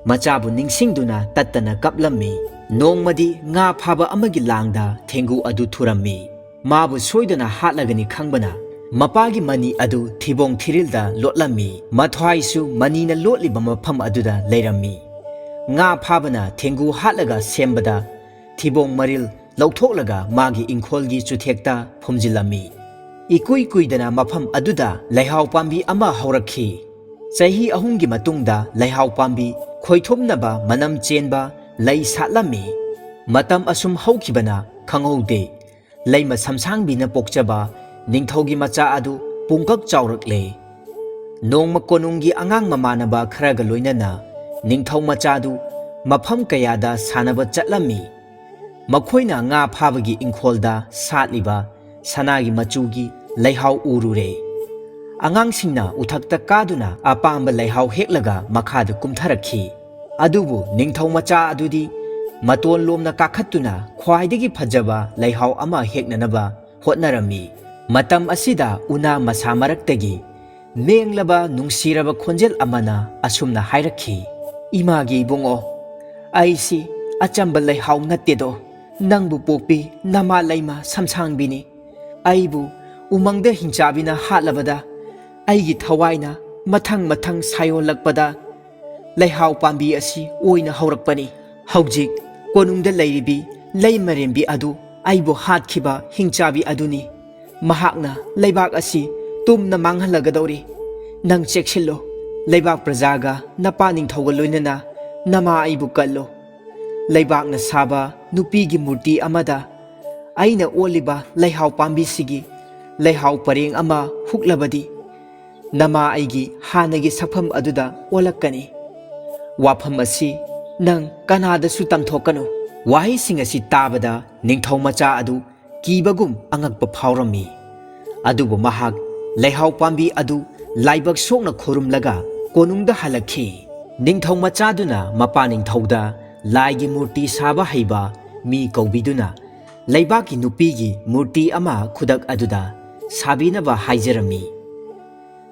ꯃꯆꯥꯕꯨ ꯅꯤꯡꯁꯤꯡꯗꯨꯅ ꯇꯠꯇꯅ ꯀꯞꯂꯝꯃꯤ꯫ ꯅꯣꯡꯃꯗꯤ ꯉꯥ ꯐꯥꯕ ꯑꯃꯒꯤ ꯂꯥꯡꯗ ꯊꯦꯡꯒꯨ ꯑꯗꯨ ꯊꯨꯔꯝꯃꯤ꯫ ꯃꯥꯕꯨ ꯁꯣꯏꯗꯅ ꯍꯥꯠꯂꯒꯅꯤ ꯈꯪꯕꯅ ꯃꯄꯥꯒꯤ ꯃꯅꯤ ꯑꯗꯨ ꯊꯤꯕꯣꯡ ꯊꯤꯔꯤꯜꯗ ꯂꯣꯠꯂꯝꯃꯤ꯫ ꯃꯊ꯭ꯋꯥꯏꯁꯨ ꯃꯅꯤꯅ ꯂꯣꯠꯂꯤꯕ ꯃꯐꯝ ꯑꯗꯨꯗ ꯂꯩꯔꯝꯃꯤ꯫ ꯉꯥ ꯐꯥꯕꯅ ꯊꯦꯡꯒꯨ ꯍꯥꯠꯂꯒ ꯁꯦꯝꯕꯗ ꯊꯤꯕꯣꯡ ꯃꯔꯤꯜ ꯂꯧꯊꯣꯛꯂꯒ ꯃꯥꯒꯤ ꯏꯪꯈꯣꯜꯒꯤ ꯆꯨꯊꯦꯛꯇ ꯐꯨꯝꯖꯤꯜꯂꯝꯃꯤ꯫ ꯏꯀꯨꯏ ꯀꯨꯏꯗꯅ ꯃꯐꯝ ꯑꯗꯨꯗ ꯂꯩꯍꯥꯎ ꯄꯥꯝꯕꯤ ꯑꯃ ꯍꯧꯔꯛꯈꯤ꯫ ꯆꯍꯤ ꯑꯍꯨꯝꯒꯤ ꯃꯇꯨꯡꯗ ꯂꯩꯍꯥꯎ ꯄꯥꯝꯕꯤ ꯈꯣꯏꯊꯨꯝꯅꯕ ꯃꯅꯝ ꯆꯦꯟꯕ ꯂꯩ ꯁꯥꯠꯂꯝꯃꯤ꯫ ꯃꯇꯝ ꯑꯁꯨꯝ ꯍꯧꯈꯤꯕꯅ ꯈꯪꯍꯧꯗꯦ꯫ ꯂꯩꯃ ꯁꯝꯁꯥꯡꯕꯤꯅ ꯄꯣꯛꯆꯕ ꯅꯤꯡꯊꯧꯒꯤ ꯃꯆꯥ ꯑꯗꯨ ꯄꯨꯡꯀꯛ ꯆꯥꯎꯔꯛꯂꯦ꯫ ꯅꯣꯡꯃ ꯀꯣꯅꯨꯡꯒꯤ ꯑꯉꯥꯡ ꯃꯃꯥꯟꯅꯕ ꯈꯔꯒ ꯂꯣꯏꯅꯅ ꯅꯤꯡꯊꯧ ꯃꯆꯥꯗꯨ ꯃꯐꯝ ꯀꯌꯥꯗ ꯁꯥꯟꯅꯕ ꯆꯠꯂꯝꯃꯤ꯫ ꯃꯈꯣꯏꯅ ꯉꯥ ꯐꯥꯕꯒꯤ ꯏꯪꯈꯣꯜꯗ ꯁꯥꯠꯂꯤꯕ ꯁꯅꯥꯒꯤ ꯃꯆꯨꯒꯤ ꯂꯩꯍꯥꯎ ꯎꯔꯨꯔꯦ꯫ ꯑꯉꯥꯡꯁꯤꯡꯅ ꯎꯊꯛꯇ ꯀꯥꯗꯨꯅ ꯑꯄꯥꯝꯕ ꯂꯩꯍꯥꯎ ꯍꯦꯛꯂꯒ ꯃꯈꯥꯗ ꯀꯨꯝꯊꯔꯛꯈꯤ꯫ ꯑꯗꯨꯕꯨ ꯅꯤꯡꯊꯧ ꯃꯆꯥ ꯑꯗꯨꯗꯤ ꯃꯇꯣꯟ ꯂꯣꯝꯅ ꯀꯥꯈꯠꯇꯨꯅ ꯈ꯭ꯋꯥꯏꯗꯒꯤ ꯐꯖꯕ ꯂꯩꯍꯥꯎ ꯑꯃ ꯍꯦꯛꯅꯅꯕ ꯍꯣꯠꯅꯔꯝꯃꯤ꯫ ꯃꯇꯝ ꯑꯁꯤꯗ ꯎꯅꯥ ꯃꯁꯥ ꯃꯔꯛꯇꯒꯤ ꯃꯦꯡꯂꯕ ꯅꯨꯡꯁꯤꯔꯕ ꯈꯣꯟꯖꯦꯜ ꯑꯃꯅ ꯑꯁꯨꯝꯅ ꯍꯥꯏꯔꯛꯈꯤ, "ꯏꯃꯥꯒꯤ ꯏꯕꯨꯡꯉꯣ, ꯑꯩꯁꯤ ꯑꯆꯝꯕ ꯂꯩꯍꯥꯎ ꯅꯠꯇꯦꯗꯣ꯫ ꯅꯪꯕꯨ ꯄꯣꯛꯄꯤ ꯅꯃꯥ ꯂꯩꯃ ꯁꯝꯁꯥꯡꯕꯤꯅꯤ꯫ ꯑꯩꯕꯨ ꯎꯃꯪꯗ ꯍꯤꯡꯆꯥꯕꯤꯅ ꯍꯥꯠꯂꯕꯗ ꯑꯩꯒꯤ ꯊꯋꯥꯏꯅ ꯃꯊꯪ ꯃꯊꯪ ꯁꯥꯏꯌꯣꯜꯂꯛꯄꯗ ꯂꯩꯍꯥꯎ ꯄꯥꯝꯕꯤ ꯑꯁꯤ ꯑꯣꯏꯅ ꯍꯧꯔꯛꯄꯅꯤ꯫ ꯍꯧꯖꯤꯛ ꯀꯣꯅꯨꯡꯗ ꯂꯩꯔꯤꯕꯤ ꯂꯩ ꯃꯔꯦꯝꯕꯤ ꯑꯗꯨ ꯑꯩꯕꯨ ꯍꯥꯠꯈꯤꯕ ꯍꯤꯡꯆꯥꯕꯤ ꯑꯗꯨꯅꯤ꯫ ꯃꯍꯥꯛꯅ ꯂꯩꯕꯥꯛ ꯑꯁꯤ ꯇꯨꯝꯅ ꯃꯥꯡꯍꯜꯂꯒꯗꯧꯔꯤ꯫ ꯅꯪ ꯆꯦꯛꯁꯤꯜꯂꯣ꯫ ꯂꯩꯕꯥꯛ ꯄ꯭ꯔꯖꯥꯒ ꯅꯄꯥ ꯅꯤꯡꯊꯧꯒ ꯂꯣꯏꯅꯅ ꯅꯃꯥ ꯑꯩꯕꯨ ꯀꯜꯂꯣ꯫ ꯂꯩꯕꯥꯛꯅ ꯁꯥꯕ ꯅꯨꯄꯤꯒꯤ ꯃꯨꯔꯇꯤ ꯑꯃꯗ ꯑꯩꯅ ꯑꯣꯜꯂꯤꯕ ꯂꯩꯍꯥꯎ ꯄꯥꯝꯕꯤꯁꯤꯒꯤ ꯂꯩꯍꯥꯎ ꯄꯔꯦꯡ ꯑꯃ ꯍꯨꯛꯂꯕꯗꯤ ꯅꯃꯥ ꯑꯩꯒꯤ ꯍꯥꯟꯅꯒꯤ ꯁꯛꯐꯝ ꯑꯗꯨꯗ ꯑꯣꯜꯂꯛꯀꯅꯤ꯫ ꯋꯥꯐꯝ ꯑꯁꯤ ꯅꯪ ꯀꯅꯥꯗꯁꯨ ꯇꯝꯊꯣꯛꯀꯅꯨ꯫" ꯋꯥꯍꯩꯁꯤꯡ ꯑꯁꯤ ꯇꯥꯕꯗ ꯅꯤꯡꯊꯧ ꯃꯆꯥ ꯑꯗꯨ ꯀꯤꯕꯒꯨꯝ ꯑꯉꯛꯄ ꯐꯥꯎꯔꯝꯃꯤ꯫ ꯑꯗꯨꯕꯨ ꯃꯍꯥꯛ ꯂꯩꯍꯥꯎ ꯄꯥꯝꯕꯤ ꯑꯗꯨ ꯂꯥꯏꯕꯛ ꯁꯣꯛꯅ ꯈꯨꯔꯨꯝꯂꯒ ꯀꯣꯅꯨꯡꯗ ꯍꯜꯂꯛꯈꯤ꯫ ꯅꯤꯡꯊꯧ ꯃꯆꯥꯗꯨꯅ ꯃꯄꯥ ꯅꯤꯡꯊꯧꯗ ꯂꯥꯏꯒꯤ ꯃꯨꯔꯇꯤ ꯁꯥꯕ ꯍꯩꯕ ꯃꯤ ꯀꯧꯕꯤꯗꯨꯅ ꯂꯩꯕꯥꯛꯀꯤ ꯅꯨꯄꯤꯒꯤ ꯃꯨꯔꯇꯤ ꯑꯃ ꯈꯨꯗꯛ ꯑꯗꯨꯗ ꯁꯥꯕꯤꯅꯕ ꯍꯥꯏꯖꯔꯝꯃꯤ꯫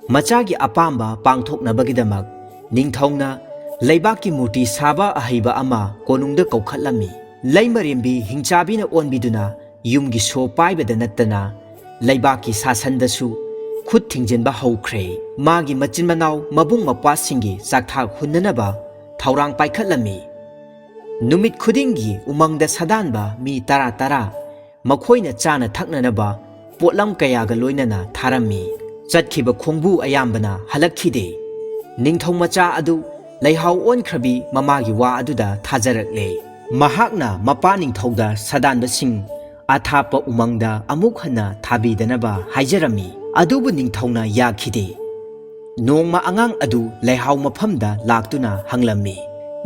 ꯃꯆꯥꯒꯤ ꯑꯄꯥꯝꯕ ꯄꯥꯡꯊꯣꯛꯅꯕꯒꯤꯗꯃꯛ ꯅꯤꯡꯊꯧꯅ ꯂꯩꯕꯥꯛꯀꯤ ꯃꯨꯔꯇꯤ ꯁꯥꯕ ꯑꯍꯩꯕ ꯑꯃ ꯀꯣꯅꯨꯡꯗ ꯀꯧꯈꯠꯂꯝꯃꯤ꯫ ꯂꯩꯃꯔꯦꯝꯕꯤ ꯍꯤꯡꯆꯥꯕꯤꯅ ꯑꯣꯟꯕꯤꯗꯨꯅ ꯌꯨꯝꯒꯤ ꯁꯣ ꯄꯥꯏꯕꯗ ꯅꯠꯇꯅ ꯂꯩꯕꯥꯛꯀꯤ ꯁꯥꯁꯟꯗꯁꯨ ꯈꯨꯠ ꯊꯤꯡꯖꯤꯟꯕ ꯍꯧꯈ꯭ꯔꯦ꯫ ꯃꯥꯒꯤ ꯃꯆꯤꯟ ꯃꯅꯥꯎ ꯃꯕꯨꯡ ꯃꯧꯄ꯭ꯋꯥꯁꯤꯡꯒꯤ ꯆꯥꯛꯊꯥꯛ ꯍꯨꯟꯅꯅꯕ ꯊꯧꯔꯥꯡ ꯄꯥꯏꯈꯠꯂꯝꯃꯤ꯫ ꯅꯨꯃꯤꯠ ꯈꯨꯗꯤꯡꯒꯤ ꯎꯃꯪꯗ ꯁꯥꯗꯥꯟꯕ ꯃꯤ ꯇꯔꯥ ꯇꯔꯥ ꯃꯈꯣꯏꯅ ꯆꯥꯅ ꯊꯛꯅꯅꯕ ꯄꯣꯠꯂꯝ ꯀꯌꯥꯒ ꯂꯣꯏꯅꯅ ꯊꯥꯔꯝꯃꯤ꯫ ꯆꯠꯈꯤꯕ ꯈꯣꯡꯕꯨ ꯑꯌꯥꯝꯕꯅ ꯍꯜꯂꯛꯈꯤꯗꯦ꯫ ꯅꯤꯡꯊꯧ ꯃꯆꯥ ꯑꯗꯨ ꯂꯩꯍꯥꯎ ꯑꯣꯟꯈ꯭ꯔꯕꯤ ꯃꯃꯥꯒꯤ ꯋꯥ ꯑꯗꯨꯗ ꯊꯥꯖꯔꯛꯂꯦ꯫ ꯃꯍꯥꯛꯅ ꯃꯄꯥ ꯅꯤꯡꯊꯧꯗ ꯁꯥꯗꯥꯟꯕꯁꯤꯡ ꯑꯊꯥꯞꯄ ꯎꯃꯪꯗ ꯑꯃꯨꯛ ꯍꯟꯅ ꯊꯥꯕꯤꯗꯅꯕ ꯍꯥꯏꯖꯔꯝꯃꯤ꯫ ꯑꯗꯨꯕꯨ ꯅꯤꯡꯊꯧꯅ ꯌꯥꯈꯤꯗꯦ꯫ ꯅꯣꯡꯃ ꯑꯉꯥꯡ ꯑꯗꯨ ꯂꯩꯍꯥꯎ ꯃꯐꯝꯗ ꯂꯥꯛꯇꯨꯅ ꯍꯪꯂꯝꯃꯤ,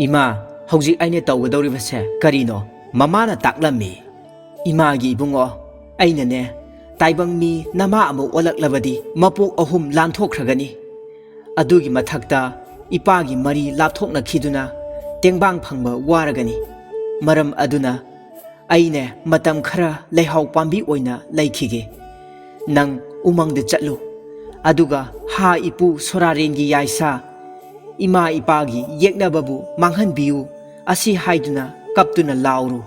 "ꯏꯃꯥ, ꯍꯧꯖꯤꯛ ꯑꯩꯅ ꯇꯧꯒꯗꯧꯔꯤꯕꯁꯦ ꯀꯔꯤꯅꯣ?" ꯃꯃꯥꯅ ꯇꯥꯛꯂꯝꯃꯤ, "ꯏꯃꯥꯒꯤ ꯏꯕꯨꯡꯉꯣ, ꯑꯩꯅꯅꯦ, ꯇꯥꯏꯕꯪ ꯃꯤ ꯅꯃꯥ ꯑꯃ ꯑꯣꯜꯂꯛꯂꯕꯗꯤ ꯃꯄꯣꯛ ꯑꯍꯨꯝ ꯂꯥꯟꯊꯣꯛꯈ꯭ꯔꯒꯅꯤ꯫ ꯑꯗꯨꯒꯤ ꯃꯊꯛꯇ ꯏꯄꯥꯒꯤ ꯃꯔꯤ ꯂꯥꯞꯊꯣꯛꯅꯈꯤꯗꯨꯅ ꯇꯦꯡꯕꯥꯡ ꯐꯪꯕ ꯋꯥꯔꯒꯅꯤ꯫ ꯃꯔꯝ ꯑꯗꯨꯅ ꯑꯩꯅꯦ ꯃꯇꯝ ꯈꯔ ꯂꯩꯍꯥꯎ ꯄꯥꯝꯕꯤ ꯑꯣꯏꯅ ꯂꯩꯈꯤꯒꯦ꯫ ꯅꯪ ꯎꯃꯪꯗ ꯆꯠꯂꯨ, ꯑꯗꯨꯒ ꯍꯥ ꯏꯄꯨ ꯁꯣꯔꯥꯔꯦꯟꯒꯤ ꯌꯥꯏꯁꯥ, ꯏꯃꯥ ꯏꯄꯥꯒꯤ ꯌꯦꯛꯅꯕꯕꯨ ꯃꯥꯡꯍꯟꯕꯤꯌꯨ ꯑꯁꯤ ꯍꯥꯏꯗꯨꯅ ꯀꯞꯇꯨꯅ ꯂꯥꯎꯔꯨ꯫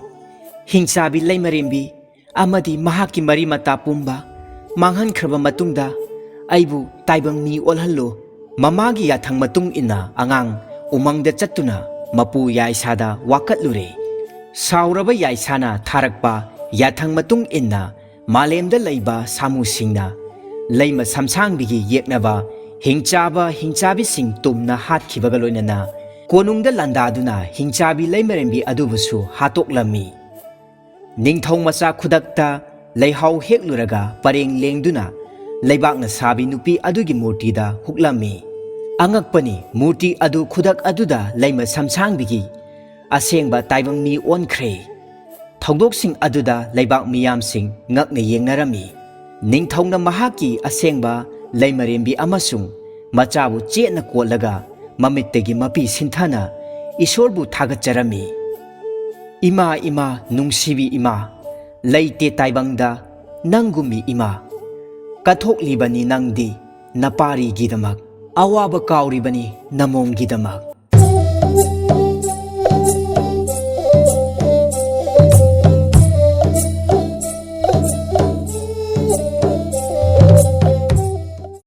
ꯍꯤꯡꯆꯥꯕꯤ ꯂꯩꯃꯔꯦꯝꯕꯤ ꯑꯃꯗꯤ ꯃꯍꯥꯛꯀꯤ ꯃꯔꯤ ꯃꯇꯥ ꯄꯨꯝꯕ ꯃꯥꯡꯍꯟꯈ꯭ꯔꯕ ꯃꯇꯨꯡꯗ ꯑꯩꯕꯨ ꯇꯥꯏꯕꯪ ꯃꯤ ꯑꯣꯜꯍꯜꯂꯨ꯫" ꯃꯃꯥꯒꯤ ꯌꯥꯊꯪ ꯃꯇꯨꯡ ꯏꯟꯅ ꯑꯉꯥꯡ ꯎꯃꯪꯗ ꯆꯠꯇꯨꯅ ꯃꯄꯨ ꯌꯥꯏꯁꯥꯗ ꯋꯥꯀꯠꯂꯨꯔꯦ꯫ ꯁꯥꯎꯔꯕ ꯌꯥꯏꯁꯥꯅ ꯊꯥꯔꯛꯄ ꯌꯥꯊꯪ ꯃꯇꯨꯡ ꯏꯟꯅ ꯃꯥꯂꯦꯝꯗ ꯂꯩꯕ ꯁꯥꯃꯨꯁꯤꯡꯅ ꯂꯩꯃ ꯁꯝꯁꯥꯡꯕꯤꯒꯤ ꯌꯦꯛꯅꯕ ꯍꯤꯡꯆꯥꯕ ꯍꯤꯡꯆꯥꯕꯤꯁꯤꯡ ꯇꯨꯝꯅ ꯍꯥꯠꯈꯤꯕꯒ ꯂꯣꯏꯅꯅ ꯀꯣꯅꯨꯡꯗ ꯂꯥꯟꯗꯥꯗꯨꯅ ꯍꯤꯡꯆꯥꯕꯤ ꯂꯩꯃꯔꯦꯝꯕꯤ ꯑꯗꯨꯕꯨꯁꯨ ꯍꯥꯠꯇꯣꯛꯂꯝꯃꯤ꯫ ꯅꯤꯡꯊꯧ ꯃꯆꯥ ꯈꯨꯗꯛꯇ ꯂꯩꯍꯥꯎ ꯍꯦꯛꯂꯨꯔꯒ ꯄꯔꯦꯡ ꯂꯦꯡꯗꯨꯅ ꯂꯩꯕꯥꯛꯅ ꯁꯥꯕꯤ ꯅꯨꯄꯤ ꯑꯗꯨꯒꯤ ꯃꯨꯔꯇꯤꯗ ꯍꯨꯛꯂꯝꯃꯤ꯫ ꯑꯉꯛꯄꯅꯤ, ꯃꯨꯔꯇꯤ ꯑꯗꯨ ꯈꯨꯗꯛ ꯑꯗꯨꯗ ꯂꯩꯃ ꯁꯝꯁꯥꯡꯕꯤꯒꯤ ꯑꯁꯦꯡꯕ ꯇꯥꯏꯕꯪ ꯃꯤ ꯑꯣꯟꯈ꯭ꯔꯦ꯫ ꯊꯧꯗꯣꯛꯁꯤꯡ ꯑꯗꯨꯗ ꯂꯩꯕꯥꯛ ꯃꯤꯌꯥꯝꯁꯤꯡ ꯉꯛꯅ ꯌꯦꯡꯅꯔꯝꯃꯤ꯫ ꯅꯤꯡꯊꯧꯅ ꯃꯍꯥꯛꯀꯤ ꯑꯁꯦꯡꯕ ꯂꯩꯃꯔꯦꯝꯕꯤ ꯑꯃꯁꯨꯡ ꯃꯆꯥꯕꯨ ꯆꯦꯠꯅ ꯀꯣꯠꯂꯒ ꯃꯃꯤꯠꯇꯒꯤ ꯃꯄꯤ ꯁꯤꯟꯊꯅ ꯏꯁꯣꯔꯕꯨ ꯊꯥꯒꯠꯆꯔꯝꯃꯤ꯫ "ꯏꯃꯥ, ꯏꯃꯥ, ꯅꯨꯡꯁꯤꯕꯤ ꯏꯃꯥ, ꯂꯩꯇꯦ ꯇꯥꯏꯕꯪꯗ ꯅꯪꯒꯨꯝꯃꯤ ꯏꯃꯥ꯫ ꯀꯠꯊꯣꯛꯂꯤꯕꯅꯤ ꯅꯪꯗꯤ ꯅꯄꯥꯔꯤꯒꯤꯗꯃꯛ, ꯑꯋꯥꯕ ꯀꯥꯎꯔꯤꯕꯅꯤ ꯅꯃꯣꯝꯒꯤꯗꯃꯛ꯫